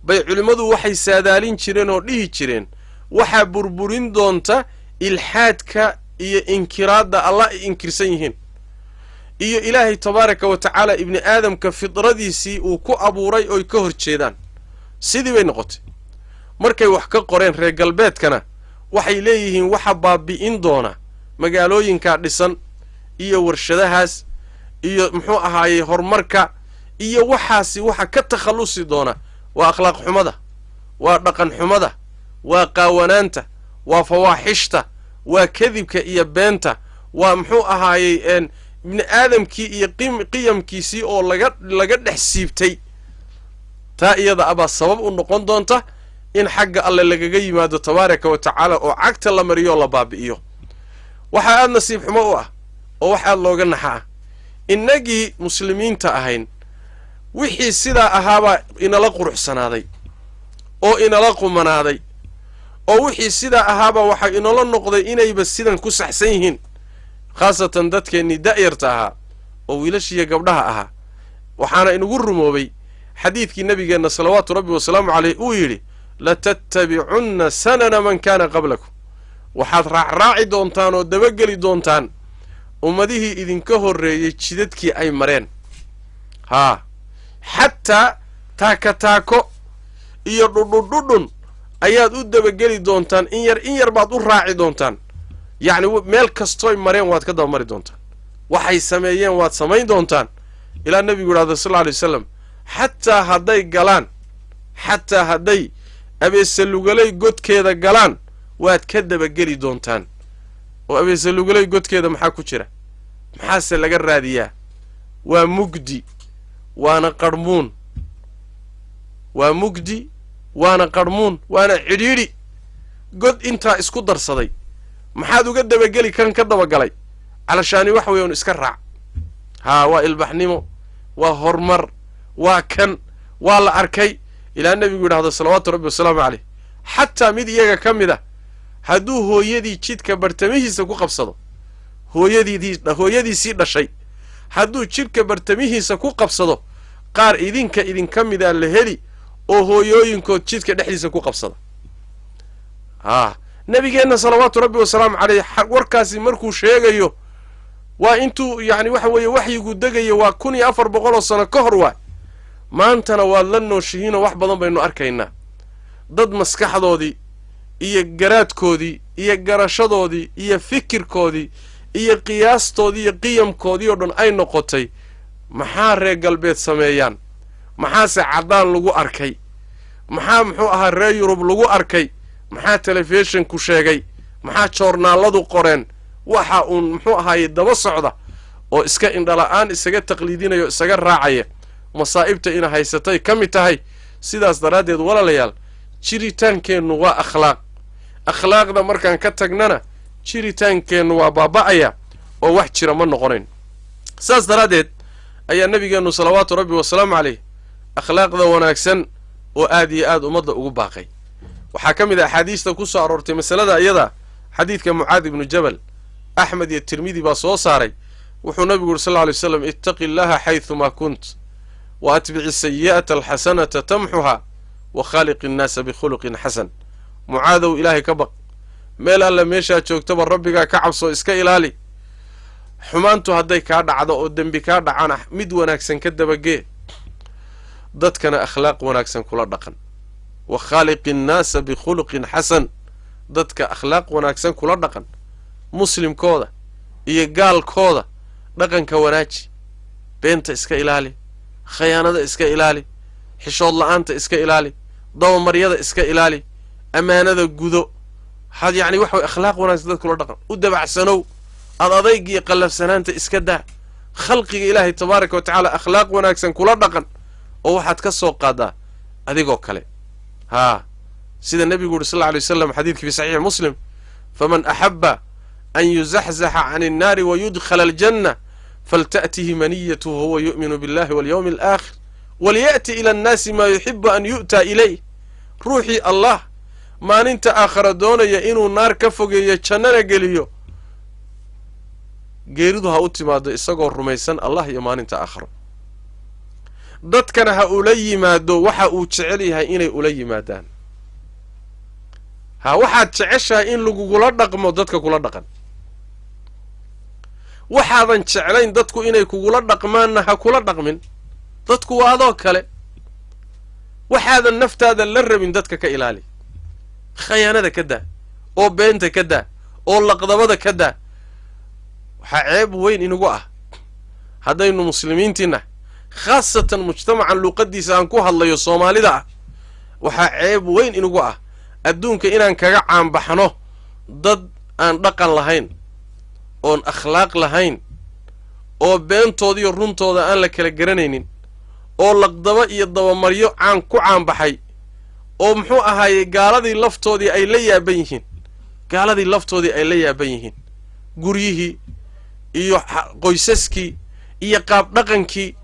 S2: bay culimmadu waxay saadaalin jireen oo dhihi jireen waxaa burburin doonta ilxaadka iyo inkiraadda Allah ay inkirsan yihiin iyo Ilaahay tabaaraka wa tacaala ibni aadamka fidradiisii uu ku abuuray oy ka hor jeedaan. Sidii bay noqotay. Markay wax ka qoreen reer galbeedkana waxay leeyihiin waxa baabi'in doona magaalooyinkaa dhisan iyo warshadahaas iyo muxuu ahaayey horumarka iyo waxaasi, waxa ka takhallusi doona waa akhlaaq xumada, waa dhaqan xumada, waa qaawanaanta, waa fawaaxishta, waa kadibka iyo beenta, waa muxuu ahaayey ibni aadamkii iyo qiyamkiisii oo laga dhex siibtay. Taa iyada abaa sabab u noqon doonta in xagga Alle lagaga yimaado tabaaraka wa tacaala oo cagta la mariyo oo la baabi'iyo. Waxaa aada nasiib xumo u ah oo wax aada looga naxa ah, innagii muslimiinta ahayn wixii sidaa ahaabaa inala quruxsanaaday oo inala qumanaaday, oo wixii sidaa ahaabaa waxaa inala noqday inayba sidan ku saxsan yihiin, khaasatan dadkeennii da'yarta ahaa oo wiilashiiyo gabdhaha ahaa. Waxaana inugu rumoobay xadiidkii nabigeenna salawaatu rabbi wasalaamu caleyh uu yidhi, latatabicunna sanana man kaana qablakum, waxaad raacraaci doontaan oo dabageli doontaan ummadihii idinka horreeyey jidadkii ay mareen. Haa, xataa taaka taako iyo dhudhudhudhun ayaad u dabageli doontaan, in yar in yar baad u raaci doontaan. Yacni meel kastooy mareen waad ka dabamari doontaan, waxay sameeyeen waad samayn doontaan, ilaa nebigu yidhahdo sal alla alay wasalam, xataa hadday galaan, xataa hadday abeesalugalay godkeeda galaan waad ka dabageli doontaan. Oo abeesalugalay godkeeda maxaa ku jira? Maxaase laga raadiyaa? Waa mugdi waana qarhmuun, waa mugdi waana qarhmuun waana cidhiidhi. God intaa isku darsaday maxaad uga dabageli kan ka dabagalay? Calashaani wax weeyaan iska raac. Haa, waa ilbaxnimo, waa horumar, waa kan waa la arkay, ilaa nebigu yidhahdo salawaatu rabbi wasalaamu caleyh, xataa mid iyaga ka mid a hadduu hooyadii jidka bartamihiisa ku qabsado, hooyadiisii dhashay hadduu jidhka bartamihiisa ku qabsado, qaar idinka idinka midaa la heli oo hooyooyinkood jidka dhexdiisa ku qabsada. Haa, nabigeenna salawaatu rabbi wasalaamu caleyh warkaasi markuu sheegayo waa intuu yacni waxa weeye waxyigu degayo, waa 1400 oo sano ka hor waay. Maantana waad la nooshihiinoo wax badan baynu arkaynaa, dad maskaxdoodii iyo garaadkoodii iyo garashadoodii iyo fikirkoodii iyo qiyaastoodii iyo qiyamkoodii oo dhan ay noqotay maxaa reer galbeed sameeyaan, maxaase caddaan lagu arkay, maxaa muxuu ahaa reer Yurub lagu arkay, maxaa telefishinku sheegay, maxaa joornaalladu qoreen, waxa uun muxuu ahaayey daba socda. oo iska indhala-aan isaga taqliidinaya o isaga raacaya masaa'ibta ina haysatay ka mid tahay. Sidaas daraaddeed walaalayaal, jiritaankeennu waa akhlaaq. Akhlaaqda markaan ka tagnana jiritaankeennu waa baaba'aya oo wax jira ma noqonayn. Saas daraaddeed ayaa nabigeennu salawaatu rabbi wasalaamu caleyh akhlaaqda wanaagsan oo aad iyo aad ummadda ugu baaqay. Waxaa ka mid ah axaadiista ku soo aroortay masalada iyada xadiidka Mucaad ibnu Jabal, Axmed iyo Tirmidi baa soo saaray. Wuxuu nabigu yuri sal lla alay slam: "Ittaqi illaha xaydumaa kunt, wa atbici sayi'ata alxasanata tamxuha, wa khaaliqi innaasa bikhuluqin xasan." Mucaadow, ilaahay ka baq meel alle meeshaad joogtaba, rabbigaa ka cabsoo iska ilaali xumaantu. Hadday kaa dhacdo oo dembi kaa dhacana, mid wanaagsan ka dabagee, dadkana akhlaaq wanaagsan kula dhaqan. Wa khaaliqi innaasa bikhuluqin xasan, dadka akhlaaq wanaagsan kula dhaqan, muslimkooda iyo gaalkooda dhaqanka wanaaji. Beenta iska ilaali, khayaanada iska ilaali, xishood la-aanta iska ilaali, dabamaryada iska ilaali, ammaanada gudo. Had yacni waxa way akhlaaq wanaagsan dad kula dhaqan, u dabacsanow, ad adayg iyo qallafsanaanta iska daa. Khalqiga Ilaahay tabaaraka wa tacaala akhlaaq wanaagsan kula dhaqan, oo waxaad ka soo qaadaa adigoo kale. Haa, sida nebigu yuri sal alla alay waslam xadiidkii fi Saxiixi Muslim: "Faman axaba an yuzaxzaxa can innaari wa yudkhala aljanna, falta'tihi maniyatuhu huwa yu'minu billahi walyawmi alaakhir, waliya'ti ila annaasi maa yuxibu an yu'taa ilayh." Ruuxii Allah maalinta aakhara doonaya inuu naar ka fogeeyo, jannana geliyo, geeridu ha u timaado isagoo rumaysan Allah iyo maalinta aakharo, dadkana ha ula yimaado waxa uu jecel yahay inay ula yimaadaan. Ha waxaad jeceshahay in lagugula dhaqmo, dadka kula dhaqan. Waxaadan jeclayn dadku inay kugula dhaqmaanna, ha kula dhaqmin. Dadku waa adoo kale. Waxaadan naftaada la rabin dadka ka ilaali. Khayaanada ka daa, oo beenta ka daa, oo laqdabada ka daa. Waxaa ceeb weyn inagu ah haddaynu muslimiintiina, khaasatan mujtamacan luuqadiisa aan ku hadlayo, Soomaalida ah, waxaa ceeb weyn inagu ah adduunka inaan kaga caanbaxno dad aan dhaqan lahayn, oon akhlaaq lahayn, oo beentooda iyo runtooda aan la kala garanaynin, oo laqdaba iyo dabamaryo caan ku caanbaxay, oo muxuu ahaayey, gaaladii laftoodii ay la yaaban yihiin, gaaladii laftoodii ay la yaaban yihiin guryihii iyo qoysaskii iyo qaab dhaqankii,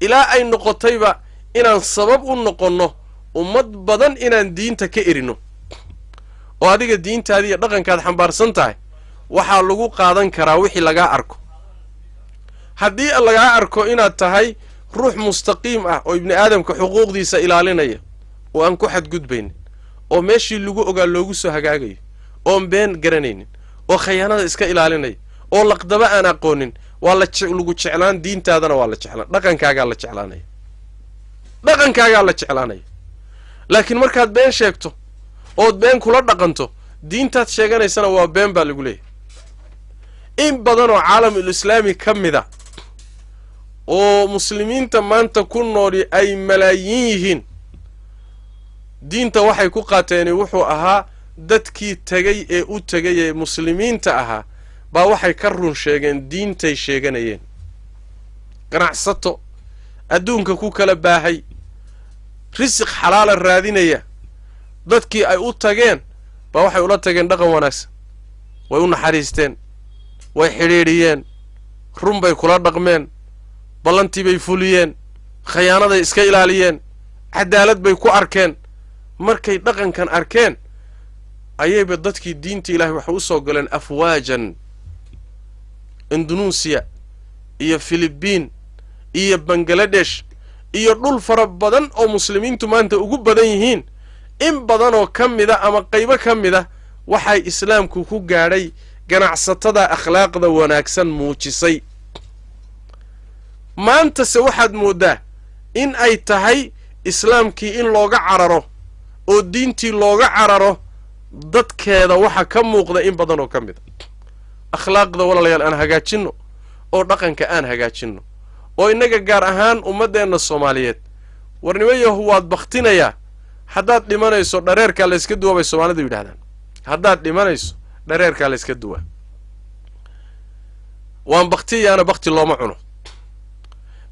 S2: ilaa ay noqotayba inaan sabab u noqonno ummad badan inaan diinta ka erino. Oo adiga diintaadii iyo dhaqankaad xambaarsan tahay waxaa lagu qaadan karaa wixii lagaa arko. Haddii lagaa arko inaad tahay ruux mustaqiim ah oo ibni aadamka xuquuqdiisa ilaalinaya, oo aan ku xadgudbaynin, oo meeshii lagu ogaa loogu soo hagaagayo, oon been garanaynin, oo khayaanada iska ilaalinaya, oo laqdaba aan aqoonin, waa la lagu jeclaan, diintaadana waa la jeclaan, dhaqankaagaa la jeclaanaya, dhaqankaagaa la jeclaanaya. Laakiin markaad been sheegto ood been kula dhaqanto, diintaad sheeganaysana waa been baa lagu leeyahay. In badan oo caalamul islaami ka mid a, oo muslimiinta maanta ku nooli ay malaayiin yihiin, diinta waxay ku qaateeni wuxuu ahaa dadkii tegay ee u tegay ee muslimiinta ahaa baa waxay ka run sheegeen diintay sheeganayeen. Ganacsato adduunka ku kala baahay, risiq xalaala raadinaya, dadkii ay u tageen baa waxay ula tageen dhaqan wanaagsan. Way u naxariisteen, way xidhiidhiyeen, run bay kula dhaqmeen, ballantii bay fuliyeen, khayaanaday iska ilaaliyeen, cadaalad bay ku arkeen. Markay dhaqankan arkeen ayayba dadkii diinta Ilahay waxay u soo galeen afwaajan. Indunuusiya iyo Filibiin iyo Bangaladesh iyo dhul fara badan oo muslimiintu maanta ugu badan yihiin, in badanoo ka mida ama qaybo ka mid a, waxay islaamku ku gaadhay ganacsatada akhlaaqda wanaagsan muujisay. Maantase waxaad mooddaa in ay tahay islaamkii in looga cararo oo diintii looga cararo dadkeeda waxa ka muuqda in badan oo ka mid a. Akhlaaqda, walaalayaal, aan hagaajinno oo dhaqanka aan hagaajinno, oo innaga gaar ahaan ummaddeenna Soomaaliyeed. Warnimayahu, waad baktinayaa haddaad dhimanayso, dhareerkaa layska duwa bay Soomaalidu yidhahdaan. Haddaad dhimanayso, dhareerkaa layska duwa. Waan baktiyaana bakti looma cuno.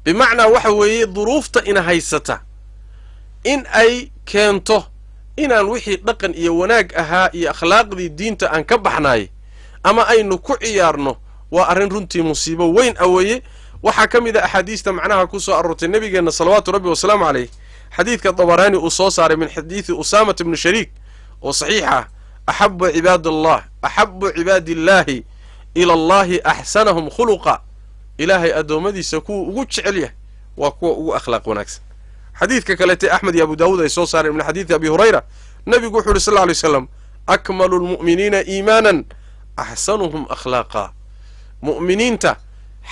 S2: Bimacnaa waxa weeye duruufta ina haysata in ay keento inaan wixii dhaqan iyo wanaag ahaa iyo akhlaaqdii diinta aan ka baxnaay ama aynu ku ciyaarno, waa arrin runtii musiibo weyn a weeye. Waxaa ka mid a axaadiista macnaha ku soo aroortay nabigeenna salawaatu rabbi wasalaamu caleyh, xadiidka Dabaraani uu soo saaray min xadiidi Usaamata bni Shariik oo saxiix ah: "Axabu cibaad allah, axabu cibaadillaahi ila Allahi axsanahum khuluqa." Ilaahay addoommadiisa kuwa ugu jecel yahay waa kuwa ugu akhlaaq wanaagsan. Xadiidka kaleete Axmed iyo Abu Daawuud ay soo saareen min xadiidi Abi Hurayra, nabigu wuxu uhi sal lla lay slam: "Akmalu lmu'miniina iimaanan axsanuhum akhlaaqa." Mu'miniinta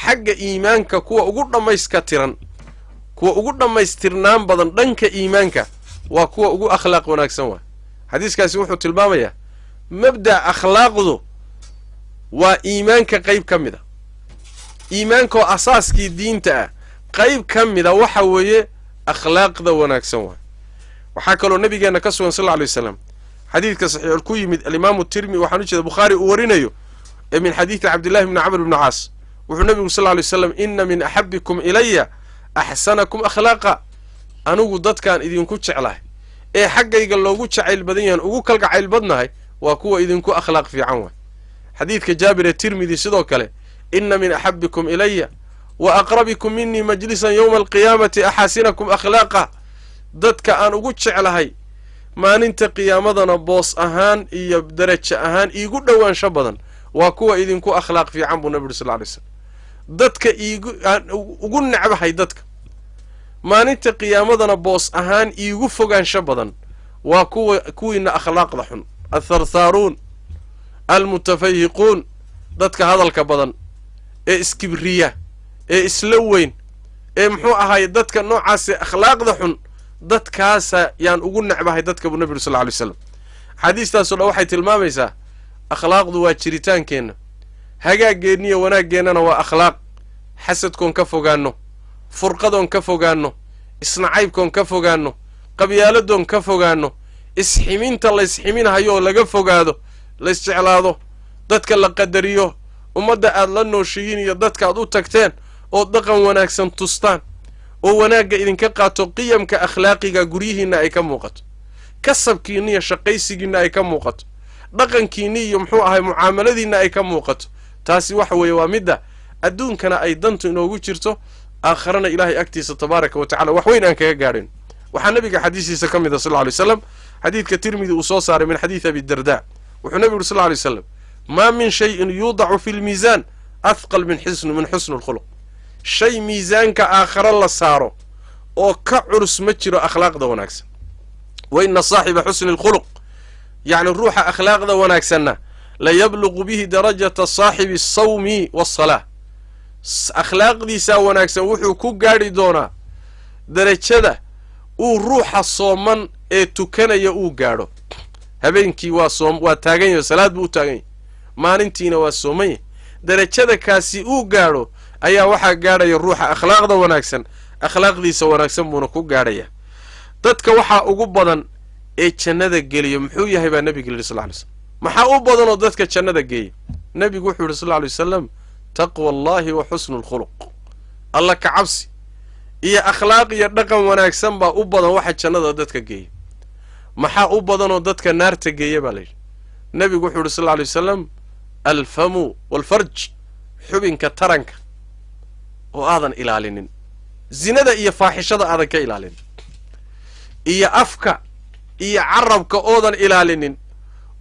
S2: xagga iimaanka kuwa ugu dhammayska tiran, kuwa ugu dhammaystirnaan badan dhanka iimaanka, waa kuwa ugu akhlaaq wanaagsan. Waay xadiiskaasi wuxuu tilmaamayaa mabda' akhlaaqdu waa iimaanka qayb ka mid a, iimaankaoo asaaskii diinta ah qayb ka mida waxa weeye akhlaaqda wanaagsan. Waay waxaa kaloo nabigeenna ka sugan sal alla alay wasalam xadiidka saxiixul ku yimid alimaamu Tirmi, waxaan u jeeda Bukhaari uu warinayo, ee min xadiidi Cabdillahi bni Camr bni Caas, wuxuu nabigu sal lla lay slam: "Ina min axabikum ilaya axsanakum akhlaaqa." Anigu dadkaan idinku jeclahay ee xaggayga loogu jacayl badan yahan, ugu kalgacayl badnahay, waa kuwa idinku akhlaaq fiican. Waay xadiidka Jaabir ee Tirmidi sidoo kale: "Ina min axabikum ilaya wa aqrabikum minii majlisan yowma alqiyaamati axaasinakum akhlaaqa." Dadka aan ugu jeclahay maalinta qiyaamadana boos ahaan iyo darajo ahaan iigu dhowaansho badan waa kuwa idinku akhlaaq fiican, buu nabi uri sal ly slam. Dadka iigu aan ugu necbahay, dadka maalinta qiyaamadana boos ahaan iigu fogaansho badan, waa kuwa kuwiina akhlaaqda xun, atharthaaruun almutafahiquun, dadka hadalka badan ee iskibriya ee isla weyn ee muxuu ahaay, dadka noocaase akhlaaqda xun, dadkaasa yaan ugu necbahay dadka, buu nabi uri sal ly slam. Axaadiistaasoo dhan waxay tilmaamaysaa akhlaaqdu waa jiritaankeenna, hagaageenniyo wanaaggeennana waa akhlaaq. Xasadkoon ka fogaanno, furqadoon ka fogaanno, isnacaybkoon ka fogaanno, qabyaaladoon ka fogaanno, isximinta laysximinahayoo laga fogaado, laysjeclaado, dadka la qadariyo, ummadda aad la nooshiyiin iyo dadka aad u tagteen oo dhaqan wanaagsan tustaan oo wanaagga idinka qaato, qiyamka akhlaaqiga guryihiinna ay ka muuqato, kasabkiinna iyo shaqaysigiinna ay ka muuqato, dhaqankiinni iyo muxuu ahay mucaamaladiinna ay ka muuqato. Taasi waxa weeye waa midda adduunkana ay dantu inoogu jirto, aakharana Ilaahay agtiisa tabaaraka wa tacala wax weyn aan kaga gaadhin. Waxaa nabiga xadiisiisa ka mid a sal ly slam xadiidka Tirmidi uu soo saaray min xadiidi Abi Darda, wuxuu nabigu uri sal ly slam: "Maa min shayin yuudacu fi lmiisaan athqal min xusni lkhuluq." Shay miisaanka aakhare la saaro oo ka culus ma jiro akhlaaqda wanaagsan. Wa ina saaxiba xusni lkhuluq, yacni ruuxa akhlaaqda wanaagsanna, la yabluqu bihi darajata saaxibi asawmi waasalaa. Akhlaaqdiisaa wanaagsan wuxuu ku gaadhi doonaa darajada uu ruuxa sooman ee tukanaya uu gaadho. Habeenkii waa soom, waa taagan yahay, salaad buu u taagan yahay, maalintiina waa sooman yahay. Darajada kaasi uu gaadho ayaa waxaa gaadhaya ruuxa akhlaaqda wanaagsan, akhlaaqdiisa wanaagsan buuna ku gaadhaya. Dadka waxaa ugu badan ee jannada geliya muxuu yahay, baa nabiga yidhi sal ly slam? Maxaa u badanoo dadka jannada geeya? Nebigu wuxuu yidhi sal ly wasalam: "Taqwa Allahi wa xusnu lkhuluq." Alla ka cabsi iyo akhlaaq iyo dhaqan wanaagsan baa u badan waxa jannada dadka geeya. Maxaa u badanoo dadka naarta geeya, baa la yidhi? Nebigu wuxuu yidhi sal ly wasalam: "Alfamu waalfarj," xubinka taranka oo aadan ilaalinin, zinada iyo faaxishada aadan ka ilaalinin, iyo afka iyo carabka oodan ilaalinin,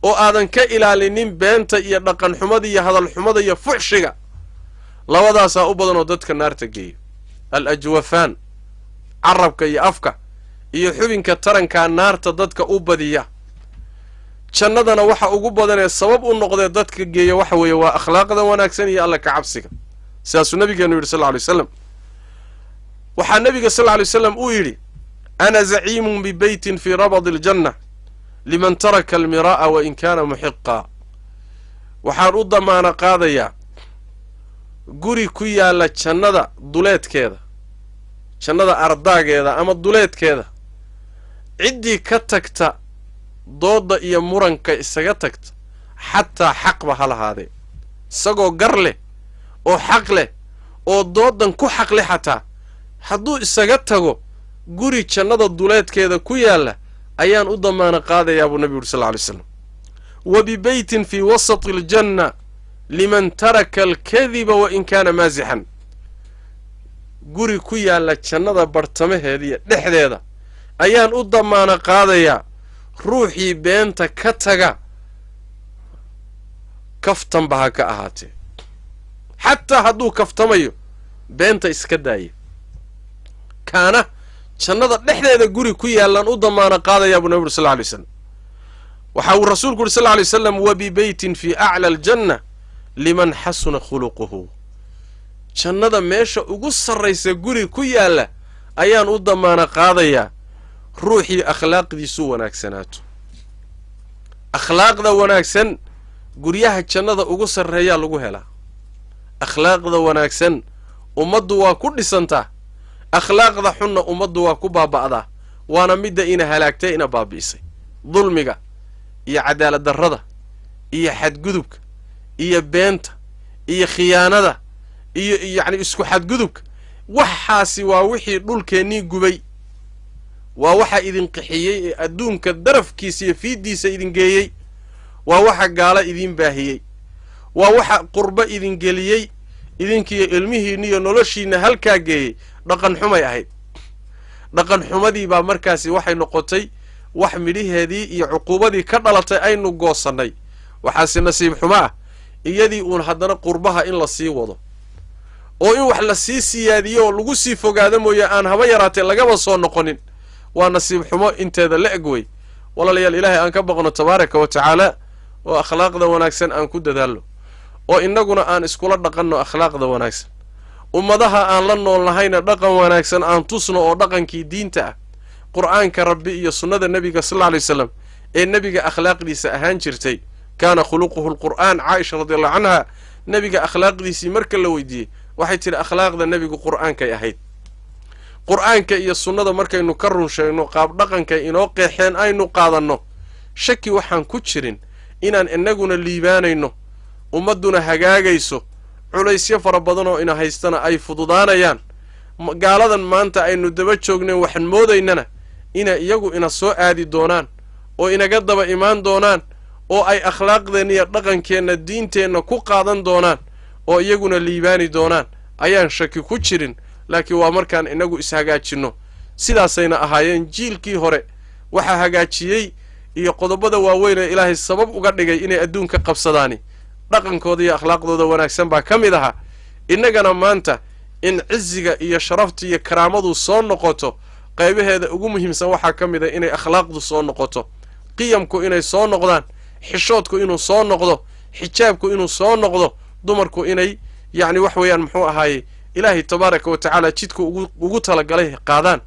S2: oo aadan ka ilaalinin beenta iyo dhaqan xumada iyo hadal xumada iyo fuxshiga. Labadaasaa u badanoo dadka naarta geeya. Al ajwafaan, carabka iyo afka iyo xubinka tarankaa naarta dadka u badiya. Jannadana waxa ugu badanee sabab u noqdee dadka geeya waxa weeye waa akhlaaqda wanaagsan iyo Alla ka cabsiga. Sidaasuu nabigeenu yidhi sal lla lay waslam. Waxaa nabiga sal lla lay waslam uu yidhi: "Ana zaciimun bibeytin fii rabadi aljanna liman taraka almiraa'a wa in kaana muxiqa." Waxaan u damaano qaadayaa guri ku yaalla jannada duleedkeeda, jannada ardaageeda ama duleedkeeda, ciddii ka tagta doodda iyo muranka isaga tagta, xataa xaqba ha lahaadee, isagoo gar leh. Oo xaq leh oo doodan ku xaq leh, xataa hadduu isaga tago, guri jannada duleedkeeda ku yaalla ayaan u damaano qaadayaa, buu nabigu yuri sal lla lay slam. Wa bibeytin fii wasati aljanna liman taraka alkadiba wa in kaana maasixan. Guri ku yaalla jannada bartamaheeda iyo dhexdeeda ayaan u damaano qaadayaa ruuxii beenta ka taga, kaftanba ha ka ahaatee. Xataa hadduu kaftamayo, beenta iska daaya, kaana jannada dhexdeeda guri ku yaallaan u damaano qaadayaa, buu nabi uri sal lla lay slam. Waxa uu rasuulku uri sal lla lay slam: wa bibeytin fii acla aljanna liman xasuna khuluquhu. Jannada meesha ugu sarraysa guri ku yaalla ayaan u damaano qaadayaa ruuxii akhlaaqdiisu wanaagsanaato. Akhlaaqda wanaagsan guryaha jannada ugu sarreeyaa lagu helaa. Akhlaaqda wanaagsan ummaddu waa ku dhisantaa, akhlaaqda xunna ummaddu waa ku baaba'daa, waana midda ina halaagtay, ina baabi'isay. Dulmiga iyo cadaalad darrada iyo xadgudubka iyo beenta iyo khiyaanada iyo yacni isku xadgudubka, waxaasi waa wixii dhulkeennii gubay, waa waxa idin qixiyey ee adduunka darafkiisa iyo fiiddiisa idin geeyey, waa waxa gaalo idin baahiyey, waa waxa qurbo idin geliyey, idinkiiyo ilmihiinna iyo noloshiinna halkaa geeyey. Dhaqan xumay ahayd. Dhaqan xumadii baa markaasi waxay noqotay wax midhaheedii iyo cuquubadii ka dhalatay aynu goosannay. Waxaase nasiib xumo ah iyadii uun haddana qurbaha in la sii wado oo in wax la sii siyaadiyo oo lagu sii fogaado mooye, aan haba yaraatee lagaba soo noqonin. Waa nasiib xumo inteeda la eg wey. Walaalayaal, Ilaahay aan ka baqno tabaaraka wa tacaala, oo akhlaaqda wanaagsan aan ku dadaallo, oo innaguna aan iskula dhaqanno akhlaaqda wanaagsan, ummadaha aan la nool nahayna dhaqan wanaagsan aan tusno, oo dhaqankii diinta ah, Qur'aanka Rabbi iyo sunnada Nebiga sal alla lay wasalam ee nebiga akhlaaqdiisa ahaan jirtay. Kaana khuluquhu lqur'aan. Caaisha radi allahu canha nebiga akhlaaqdiisii marka la weydiiyey, waxay tidhi: "Akhlaaqda nebigu Qur'aankay ahayd." Qur'aanka iyo sunnada markaynu ka run sheegno, qaab dhaqankay inoo qeexeen aynu qaadanno, shaki waxaan ku jirin inaan innaguna liibaanayno, ummadduna hagaagayso, culaysyo fara badan oo ina haystana ay fududaanayaan. Gaaladan maanta aynu daba joognayn waxaan moodaynana inay iyagu ina soo aadi doonaan oo inaga daba imaan doonaan, oo ay akhlaaqdeenna iyo dhaqankeenna, diinteenna ku qaadan doonaan, oo iyaguna liibaani doonaan ayaan shaki ku jirin. Laakiin waa markaan inagu ishagaajinno. Sidaasayna ahaayeen jiilkii hore. Waxaa hagaajiyey iyo qodobada waaweyn ee Ilaahay sabab uga dhigay inay adduunka qabsadaani dhaqankooda iyo akhlaaqdooda wanaagsan baa ka mid ahaa. Innagana maanta in ciziga iyo sharafta iyo karaamadu soo noqoto, qaybaheeda ugu muhiimsan waxaa ka mid a inay akhlaaqdu soo noqoto, qiyamku inay soo noqdaan, xishoodku inuu soo noqdo, xijaabku inuu soo noqdo, dumarku inay yacni wax weeyaan muxuu ahaaye Ilaahay tabaaraka wa tacaala jidku ugu talagalay qaadaan,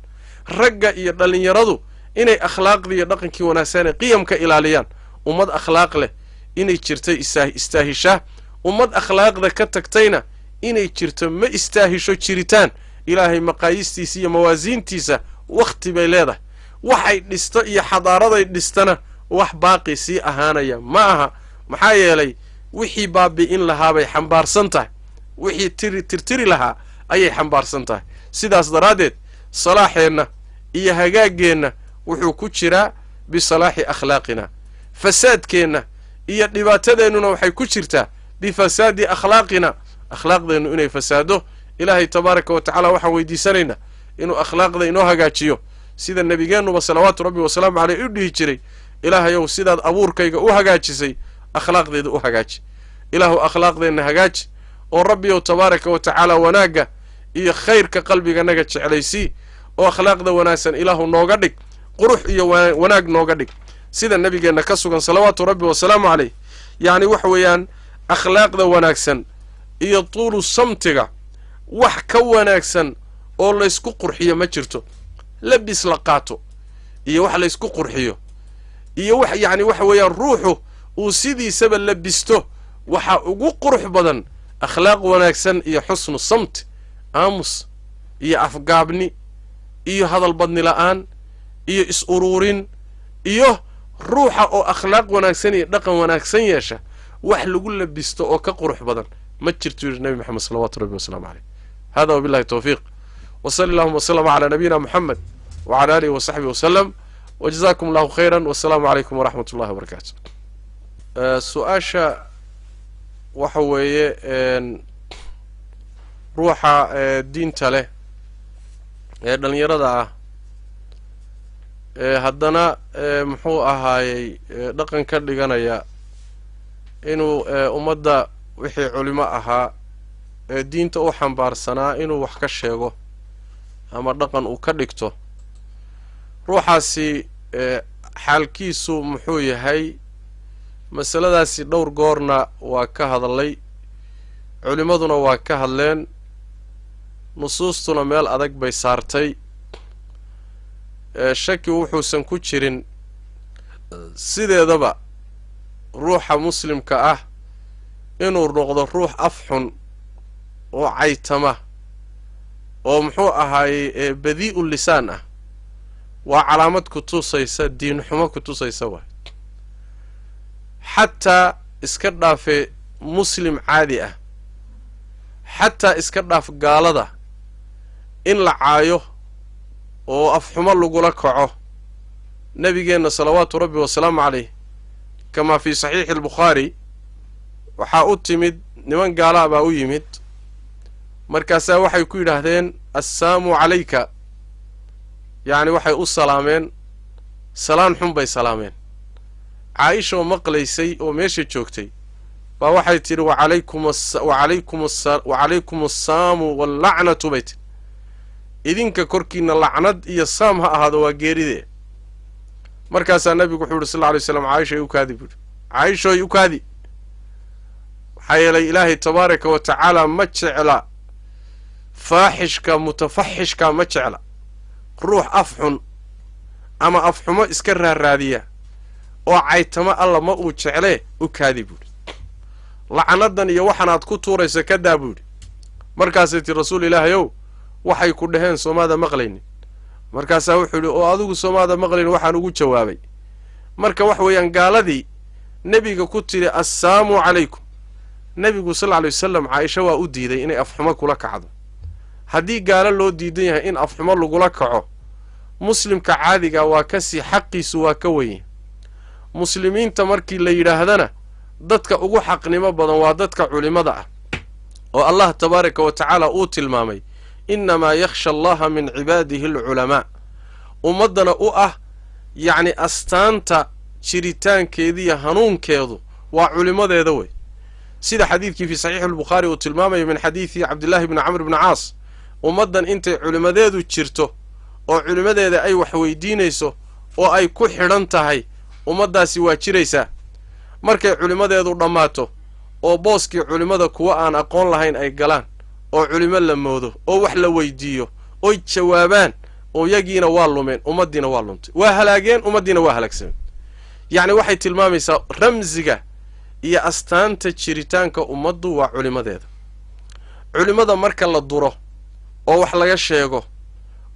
S2: ragga iyo dhallinyaradu inay akhlaaqdii iyo dhaqankii wanaagsan ee qiyamka ilaaliyaan. Ummad akhlaaq leh inay jirtay istaahishaa, ummad akhlaaqda ka tagtayna inay jirto ma istaahisho jiritaan. Ilaahay maqaayistiisa iyo mawaasiintiisa wakhti bay leedahay. Waxay dhisto iyo xadaaraday dhistana wax baaqi sii ahaanaya ma aha, maxaa yeelay wixii baabi'in lahaabay xambaarsan tahay, wixii tiri tirtiri lahaa ayay xambaarsan tahay. Sidaas daraaddeed salaaxeenna iyo hagaaggeenna wuxuu ku jiraa bisalaaxi akhlaaqina, fasaadkeenna iyo dhibaatadeennuna waxay ku jirtaa bifasaadi akhlaaqina, akhlaaqdeennu inay fasaado. Ilaahay tabaaraka wa tacala waxaan weydiisanaynaa inuu akhlaaqda inoo hagaajiyo, sida nebigeennuba salawaatu Rabbi wasalaamu caleyh u dhihi jiray: "Ilaahayow, sidaad abuurkayga u hagaajisay akhlaaqdeeda u hagaaji." Ilaahu akhlaaqdeenna hagaaji, oo Rabbiyow tabaaraka wa tacaala wanaagga iyo khayrka qalbiganaga jeclaysii, oo akhlaaqda wanaagsan Ilaahu nooga dhig qurux iyo wanaag nooga dhig. Sida nebigeenna ka sugan salawaatu Rabbi wasalaamu caleyh, yacni waxa weeyaan akhlaaqda wanaagsan iyo tuulu samtiga wax ka wanaagsan oo laysku qurxiyo ma jirto. Labis la qaato iyo wax laysku qurxiyo iyo wax yacni waxa weeyaan ruuxu uu sidiisaba labisto, waxaa ugu qurux badan akhlaaq wanaagsan iyo xusnu samt, aamus iyo afgaabni iyo hadal badni la'aan iyo is-uruurin, iyo ruuxa oo akhlaaq wanaagsan iyo dhaqan wanaagsan yeesha. Wax lagu labisto oo ka qurux badan Ma jirtu yidhi Nabi Maxamed salawaatu rabbi wasalaamu caleyh. Hada wabillahi tawfiiq, wa sali allahuma wasalama calaa nabiyina Moxamed wacala aalihi wasaxbihi wasalam, wajazakum allahu khayran, wasalaamu calaykum waraxmat ullahi wabarakaatu. Su-aasha waxa weeye, ruuxa diinta leh ee dhallinyarada ah ee haddana muxuu ahaayey dhaqan ka dhiganaya inuu ummadda wixii culimo ahaa ee diinta u xambaarsanaa inuu wax ka sheego ama dhaqan uu ka dhigto, ruuxaasi xaalkiisu muxuu yahay? Masaladaasi dhowr goorna waa ka hadlay, culimmaduna waa ka hadleen, nusuustuna meel adag bay saartay. Shaki wuxuusan ku jirin, sideedaba ruuxa muslimka ah inuu noqdo ruux af xun oo caytama oo muxuu ahaayey badii'u lisaan ah waa calaamad ku tusaysa diin xumo ku tusaysa waay. Xataa iska dhaafe muslim caadi ah, xataa iska dhaaf gaalada, in la caayo oo afxumo lagula kaco nabigeenna salawaatu rabbi wasalaamu caleyh, kamaa fii saxiixi albukhaari, waxaa u timid niman gaalaa baa u yimid, markaasaa waxay ku yidhaahdeen assaamu calayka, yacni waxay u salaameen salaan xun bay salaameen. Caaisha oo maqlaysay oo meesha joogtay baa waxay tidhi wacalaykum assaamu wallacnatu bay tidhi, idinka korkiina lacnad iyo saam ha ahaado, waa geeridee. Markaasaa nabigu wuxuu yihi sal lla alay slam, Caaishay u kaadi buuhi, Caaishoy u kaadi, maxaa yeelay Ilaahay tabaaraka wa tacaala ma jecla faaxishka mutafaxishka, ma jecla ruux af xun ama afxumo iska raaraadiya oo caytamo, alla ma uu jeclee, u kaadi buuhi, lacnadan iyo waxanaad ku tuuraysa ka daa buuhi. Markaasay tii, rasuul ilaahayow, waxay ku dhaheen soomaada maqlaynin? Markaasaa wuxuu yidhi, oo adigu soomaada maqlaynin waxaan ugu jawaabay? Marka wax weeyaan, gaaladii nebiga ku tidhi assaamu calaykum, nebigu sal alay wasalam Caaisha waa u diiday inay afxumo kula kacdo. Haddii gaalo loo diidan yahay in afxumo lagula kaco, muslimka caadiga waa kasii xaqiisu waa ka wenya. Muslimiinta markii la yidhaahdana, dadka ugu xaqnimo badan waa dadka culimada ah, oo Allah tabaaraka wa tacaala uu tilmaamay innamaa yakhsha allaha min cibaadihi alculamaa. Ummaddana u ah yacni astaanta jiritaankeediiyo hanuunkeedu waa culimadeeda wey, sida xadiidkii fii saxiixi albukhaari uu tilmaamayo min xadiidi Cabdillahi bni Camr bni Caas. Ummaddan intay culimadeedu jirto oo culimadeeda ay wax weydiinayso oo ay ku xidhan tahay, ummaddaasi waa jiraysaa. Markay culimmadeedu dhammaato oo booskii culimmada kuwa aan aqoon lahayn ay galaan oo culimo la moodo oo wax la weydiiyo oy jawaabaan, oo yagiina waa lumeen, ummaddiina waa luntay, waa halaageen, ummaddiina waa halaagsameen. Yacni waxay tilmaamaysaa ramsiga iyo astaanta jiritaanka ummaddu waa culimadeeda. Culimmada marka la duro oo wax laga sheego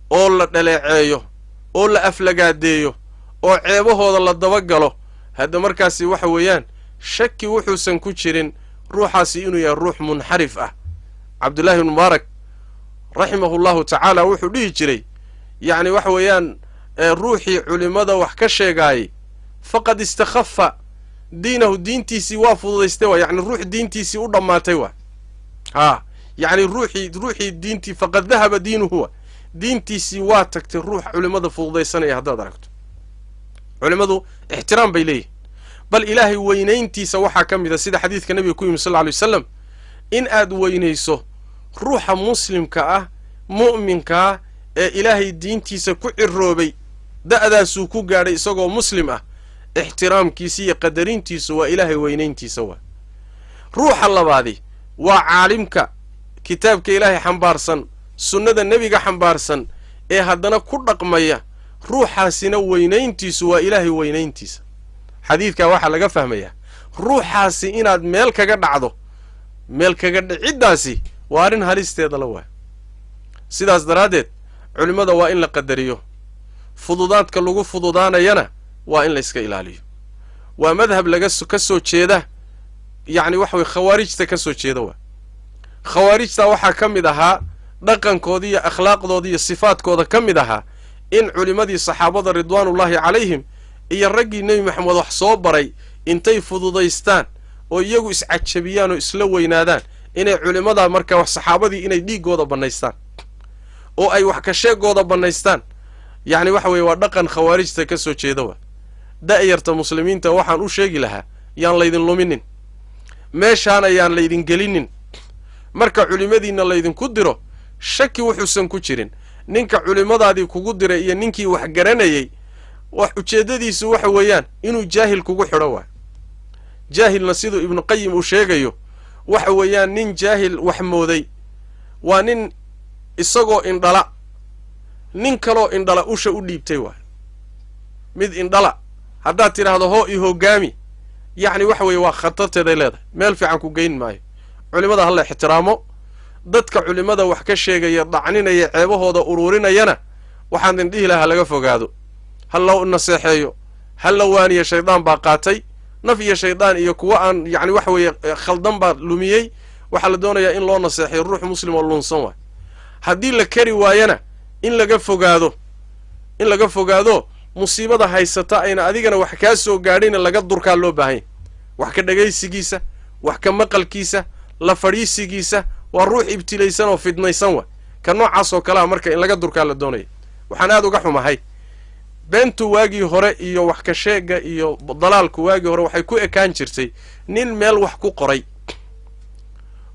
S2: oo la dhaleeceeyo oo la aflagaadeeyo oo ceebahooda la dabagalo, hadda markaasi waxa weeyaan shaki wuxuusan ku jirin ruuxaasi inuu yahay ruux munxarif ah. Cabdullaahi ibnu Mubaarak raximahullahu tacaala wuxuu dhihi jiray, yacni waxa weeyaan, ruuxii culimmada wax ka sheegaayay faqad istakhafa diinahu, diintiisii waa fududaystay waa, yacni ruux diintiisii u dhammaatay waa haa, yacni ruuxii diintii faqad dahaba diinuhu wa, diintiisii waa tagtay ruux culimmada fududaysanaya haddaad aragto. Culimmadu ixtiraam bay leeyihin, bal Ilaahay weynayntiisa waxaa ka mid a, sida xadiidka nabiga ku yimi sal lla alay wasalam, in aad weynayso ruuxa muslimka ah, mu'minkaa ee Ilaahay diintiisa ku ciroobay, da'daasuu ku gaadhay isagoo muslim ah, ixtiraamkiisa iyo qadarintiisu waa Ilaahay weynayntiisa. Waa ruuxa labaadi waa caalimka kitaabka Ilaahay xambaarsan, sunnada nebiga xambaarsan ee haddana ku dhaqmaya, ruuxaasina weynayntiisu waa Ilaahay weynayntiisa. Xadiidkaa waxaa laga fahmayaa ruuxaasi inaad meel kaga dhacdo, meel kaga dhiciddaasi waa arrin halisteeda la waay. Sidaas daraaddeed culimmada waa in la qadariyo, fududaadka lagu fududaanayana waa in la iska ilaaliyo. Waa madhab laga ka soo jeeda, yacni waxa weye khawaarijta ka soo jeeda waa Khawaarijta waxaa ka mid ahaa dhaqankoodii iyo akhlaaqdoodii iyo sifaadkooda ka mid ahaa in culimmadii saxaabada ridwaanullaahi calayhim iyo raggii Nebi Maxamed wax soo baray intay fududaystaan oo iyagu iscajabiyaan oo isla weynaadaan inay culimmadaa marka wax saxaabadii inay dhiiggooda bannaystaan oo ay wax ka sheegooda bannaystaan. Yacni waxa weeye waa dhaqan khawaarijta ka soo jeeda. Wa da'yarta muslimiinta waxaan u sheegi lahaa, yaan laydin luminin, meeshaana yaan laydin gelinin. Marka culimmadiinna laydinku diro, shaki wuxuusan ku jirin ninka culimmadaadii kugu diray iyo ninkii wax garanayay, wax ujeeddadiisu waxa weeyaan inuu jaahil kugu xidho. Waay jaahilna, siduu Ibnu Qayim uu sheegayo, waxa weeyaan nin jaahil wax mooday waa nin isagoo indhala nin kaloo indhala usha u dhiibtay. Waay mid indhala haddaad tidhaahdo hoo i hoggaami, yacni waxa weeye waa khatarteeday leedahay, meel fiican ku geyn maayo. Culimmada ha la ixtiraamo. Dadka culimmada wax ka sheegaya, dacninaya, ceebahooda uruurinayana, waxaan idin dhihi lahaa laga fogaado, ha loo naseexeeyo, ha la waaniyo. Shaydaan baa qaatay, naf iyo shaydaan iyo kuwa aan yacni waxa weeye khaldan baa lumiyey. Waxaa la doonayaa in loo naseexeeyo ruux muslim oo lunsan waay. Haddii la kari waayana, in laga fogaado, in laga fogaado musiibada haysata ayna adigana wax kaa soo gaadhayna laga durkaa loo baahanya. Wax ka dhegaysigiisa, wax ka maqalkiisa, la fadhiisigiisa, waa ruux ibtilaysan oo fidnaysan wa ka noocaas oo kalea. Marka in laga durkaa la doonaya. Waxaan aad uga xumahay, beentu waagii hore iyo wax ka sheegga iyo dalaalku waagii hore waxay ku ekaan jirtay nin meel wax ku qoray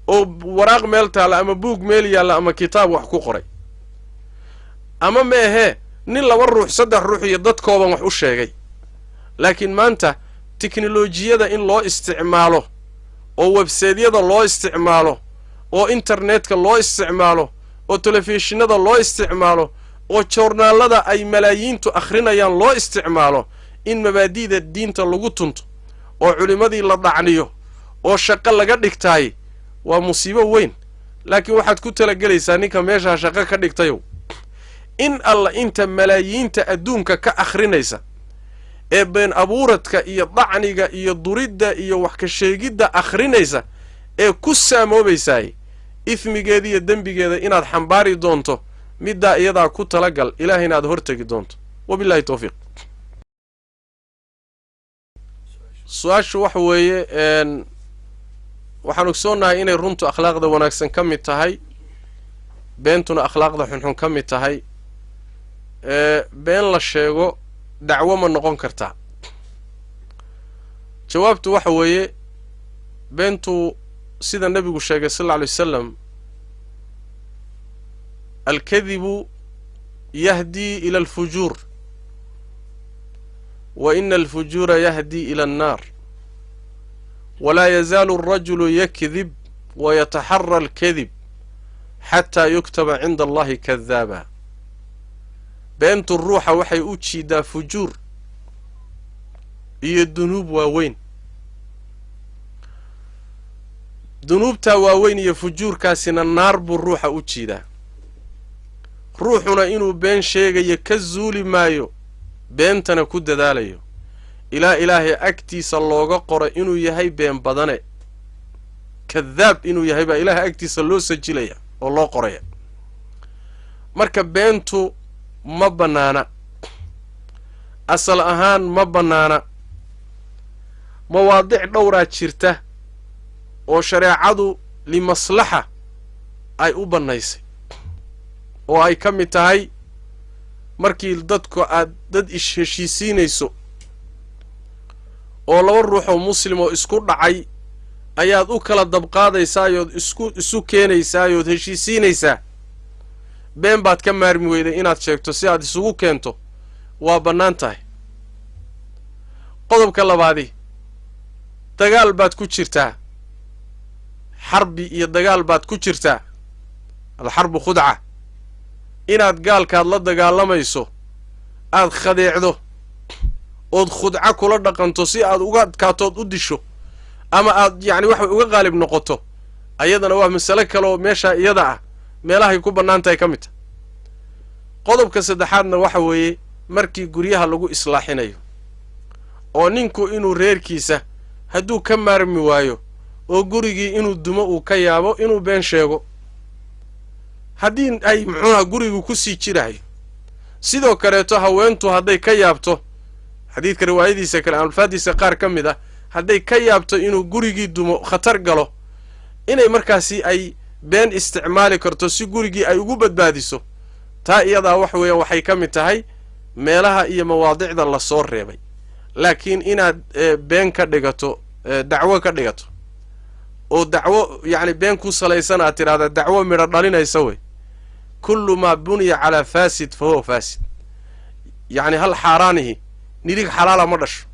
S2: oo waraaq meel taalla ama buug meel yaalla ama kitaab wax ku qoray, ama ma ahee nin laba ruux, saddex ruux iyo dad kooban wax u sheegay. Laakiin maanta tiknolojiyada in loo isticmaalo oo websaydyada loo isticmaalo oo internetka loo isticmaalo oo telefishinada loo isticmaalo oo joornaalada ay malaayiintu akhrinayaan loo isticmaalo in mabaadi'da diinta lagu tunto oo culimmadii la dhacniyo oo shaqo laga dhigtaay, waa musiibo weyn. Laakiin waxaad ku talagelaysaa ninka meeshaa shaqo ka dhigtayow, in alla inta malaayiinta adduunka ka akhrinaysa ee been abuuradka iyo dacniga iyo duridda iyo wax ka sheegidda akhrinaysa ee ku saamoobaysaay, ifmigeeda iyo dembigeeda inaad xambaari doonto. Middaa iyadaa ku talagal, ilaahayna aad hortegi doonto. Wabillahi tawfiiq. Su-aashu waxa weeye, waxaan ogsoonnahay inay runtu akhlaaqda wanaagsan ka mid tahay, beentuna akhlaaqda xunxun ka mid tahay. Been la sheego dacwo ma noqon kartaa? Jawaabtu waxa weeye, beentu sida nebigu sheegay sal alla alay wasalam, alkadibu yahdii ila alfujuur wa ina alfujuura yahdii ila annaar, walaa yazaalu alrajulu yakdib wayataxara alkadib xataa yuktaba cinda allahi kadaaba. Beentu ruuxa waxay u jiidaa fujuur iyo dunuub waaweyn. Dunuubtaa waaweyn iyo fujuurkaasina naar buu ruuxa u jiidaa. Ruuxuna inuu been sheegayo ka zuuli maayo, beentana ku dadaalayo, ilaa Ilaahay agtiisa looga qoro inuu yahay been badane. Kadaab inuu yahay baa Ilaahay agtiisa loo sajilaya oo loo qoraya. Marka beentu ma bannaana, asal ahaan ma bannaana. Mawaadic dhowraa jirta oo shareecadu limaslaxa ay u bannaysay, oo ay ka mid tahay markii dadku aad dad is-heshiisiinayso oo laba ruux oo muslim oo isku dhacay ayaad u kala dabqaadaysaayood isku isu keenaysaayood heshiisiinaysaa, been baad ka maarmi weyday inaad sheegto si aad isugu keento, waa bannaan tahay. Qodobka labaadi, dagaal baad ku jirtaa, xarbi iyo dagaal baad ku jirtaa, alxarbu khudca, inaad gaalkaad la dagaalamayso aad khadeecdo ood khudco kula dhaqanto si aad uga adkaatood u disho ama aad yacni waxa uga qaalib noqoto, ayadana waa masale kale oo meeshaa iyada ah meelahay ku bannaan tahay ka mid tahay. Qodobka saddexaadna waxa weeye markii guryaha lagu islaaxinayo oo ninku inuu reerkiisa hadduu ka maarmi waayo oo gurigii inuu dumo uu ka yaabo inuu been sheego haddii ay muxuuha gurigu ku sii jirahay. Sidoo kaleeto haweentu hadday ka yaabto, xadiidka riwaayadiisa kale alfaadiisa qaar ka mid ah, hadday ka yaabto inuu gurigii dumo khatar galo, inay markaasi ay been isticmaali karto si gurigii ay ugu badbaadiso. Taa iyadaa wax weeyaan waxay ka mid tahay meelaha iyo mawaadicda lasoo reebay. Laakiin inaad been ka dhigato, dacwo ka dhigato, oo dacwo yacni been ku salaysan aad tidhahdaa dacwo midho dhalinaysa wey. Kullu maa buniya calaa faasid fa huwa faasid. Yacni hal xaaraanihi nilig xalaala ma dhasho.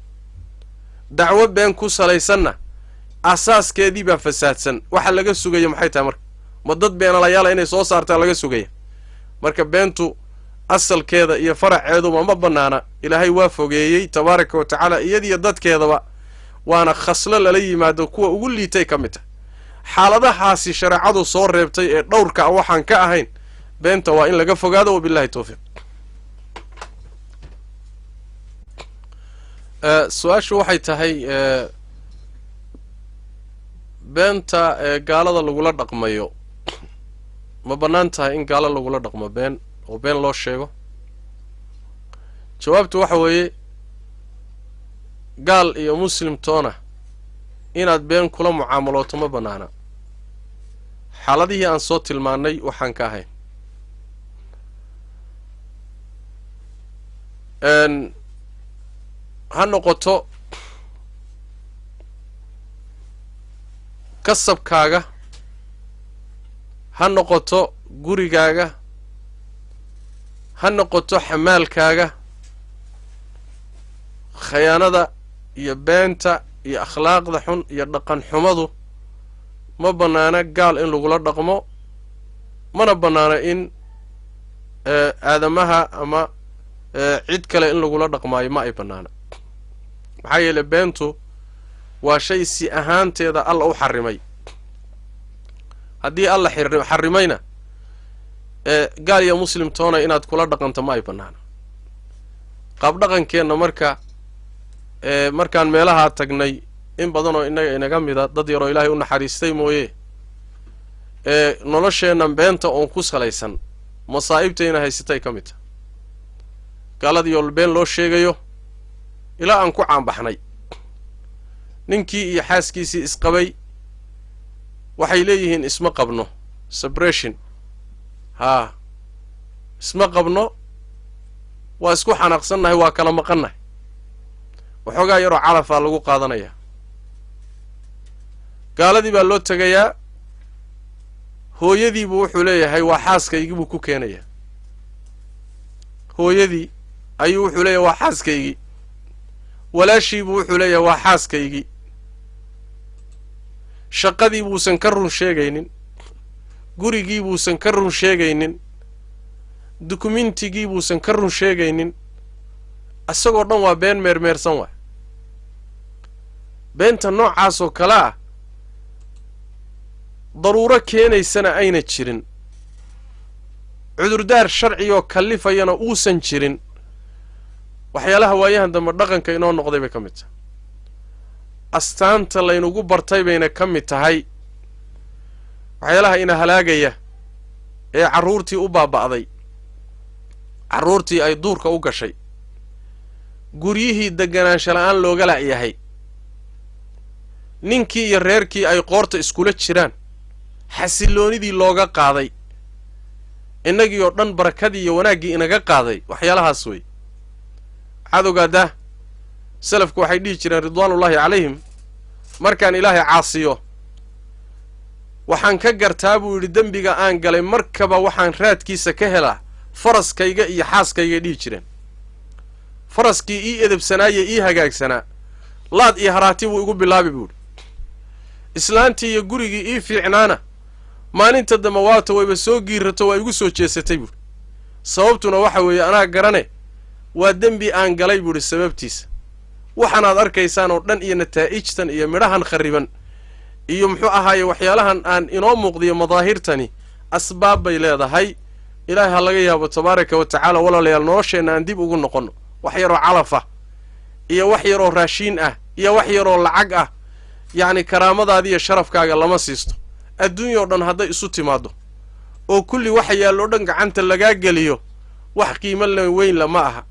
S2: Dacwo been ku salaysanna asaaskeedii baa fasaadsan. Waxa laga sugaya maxay tahay marka? Ma dad beenalayaala inay soo saartaa laga sugaya? Marka beentu asalkeeda iyo faraceeduba ma bannaana. Ilaahay waa fogeeyey tabaaraka wa tacaala iyadiyo dadkeedaba, waana khaslo lala yimaado kuwa ugu liitay ka mid tahay. Xaaladahaasi shareecadu soo reebtay ee dhowrka ah waxaan ka ahayn beenta waa in laga fogaado. Wabillahi tawfiiq. Su-aashu waxay tahay beenta gaalada lagula dhaqmayo ma bannaan tahay in gaalo lagula dhaqmo been oo been loo sheego? Jawaabtu waxa weeye gaal iyo muslim toona inaad been kula mucaamalooto ma bannaana, xaaladihii aan soo tilmaannay waxaan ka ahayn. Ha noqoto kasabkaaga, ha noqoto gurigaaga, ha noqoto xamaalkaaga, khayaanada iyo beenta iyo akhlaaqda xun iyo dhaqan xumadu ma bannaana gaal in lagula dhaqmo, mana bannaana in aadamaha ama cid kale in lagula dhaqmaayo ma ay bannaana. Maxaa yeelay beentu waa shay si ahaanteeda alla u xarrimay. Haddii alla xarrimayna gaal iyo muslim toona inaad kula dhaqanto ma ay bannaana. Qaabdhaqankeenna marka markaan meelahaa tagnay in badanoo innaga inaga mida dad yaroo ilaahay u naxariistay mooye, nolosheennan beenta oon ku salaysan masaa'ibtayna haysatay ka mid tahay. Gaaladiioo been loo sheegayo ilaa aan ku caanbaxnay. Ninkii iyo xaaskiisii isqabay waxay leeyihiin isma qabno, separation, haa isma qabno, waa isku xanaaqsannahay, waa kala maqannahay, waxoogaa yaroo calafaa lagu qaadanayaa. Gaaladii baa loo tegayaa, hooyadiibuu wuxuu leeyahay waa xaaskaygii buu ku keenayaa. Hooyadii ayuu wuxuu leeyahay waa xaaskaygii, walaashiibuu wuxuu leeyahay waa xaaskaygii. Shaqadii buusan ka run sheegaynin, gurigii buusan ka run sheegaynin, dukumentigii buusan ka run sheegaynin, isagoo dhan waa been meermeersan waay. Beenta noocaasoo kale ah daruuro keenaysana ayna jirin, cudurdaar sharciyoo kallifayana uusan jirin, waxyaalaha waayahan dambe dhaqanka inoo noqday bay ka mid tahay. Astaanta laynugu bartay bayna ka mid tahay. Waxyaalaha ina halaagaya ee carruurtii u baaba'day, carruurtii ay duurka u gashay, guryihii deganaansha la'aan looga la'yahay, ninkii iyo reerkii ay qoorta iskula jiraan, xasilloonidii looga qaaday, innagii oo dhan barakadii iyo wanaaggii inaga qaaday, waxyaalahaas wey. Waxaad ogaadaa salafku waxay dhihi jireen ridwaanullaahi calayhim, markaan ilaahay caasiyo waxaan ka gartaa buu yidhi dembiga aan galay markaba waxaan raadkiisa ka helaa faraskayga iyo xaaskaygay dhihi jireen. Faraskii ii edebsanaaye ii hagaagsanaa laad iyo haraati buu igu bilaabi buu yidhi. Islaantii iyo gurigii ii fiicnaana maalinta dambe waata wayba soo giirato, waa igu soo jeesatay buuhi. Sababtuna waxa weeye anaa garane, waa dembi aan galay buuhi sababtiisa. Waxaanaad arkaysaan oo dhan iyo nataa'ijtan iyo midhahan kharriban iyo muxuu ahaaye waxyaalahan aan inoo muuqdiyo madaahirtani asbaab bay leedahay. Ilaahay ha laga yaabo tabaaraka wa tacaala. Walaalayaal, nolosheenna aan dib ugu noqonno. Wax yaroo calaf ah iyo wax yaroo raashiin ah iyo wax yaroo lacag ah Yacni karaamadaadiiyo sharafkaaga lama siisto. Adduunya o dhan hadday isu timaaddo oo kulli waxa yaallo o dhan gacanta lagaa geliyo, wax qiimo la weyn lama aha.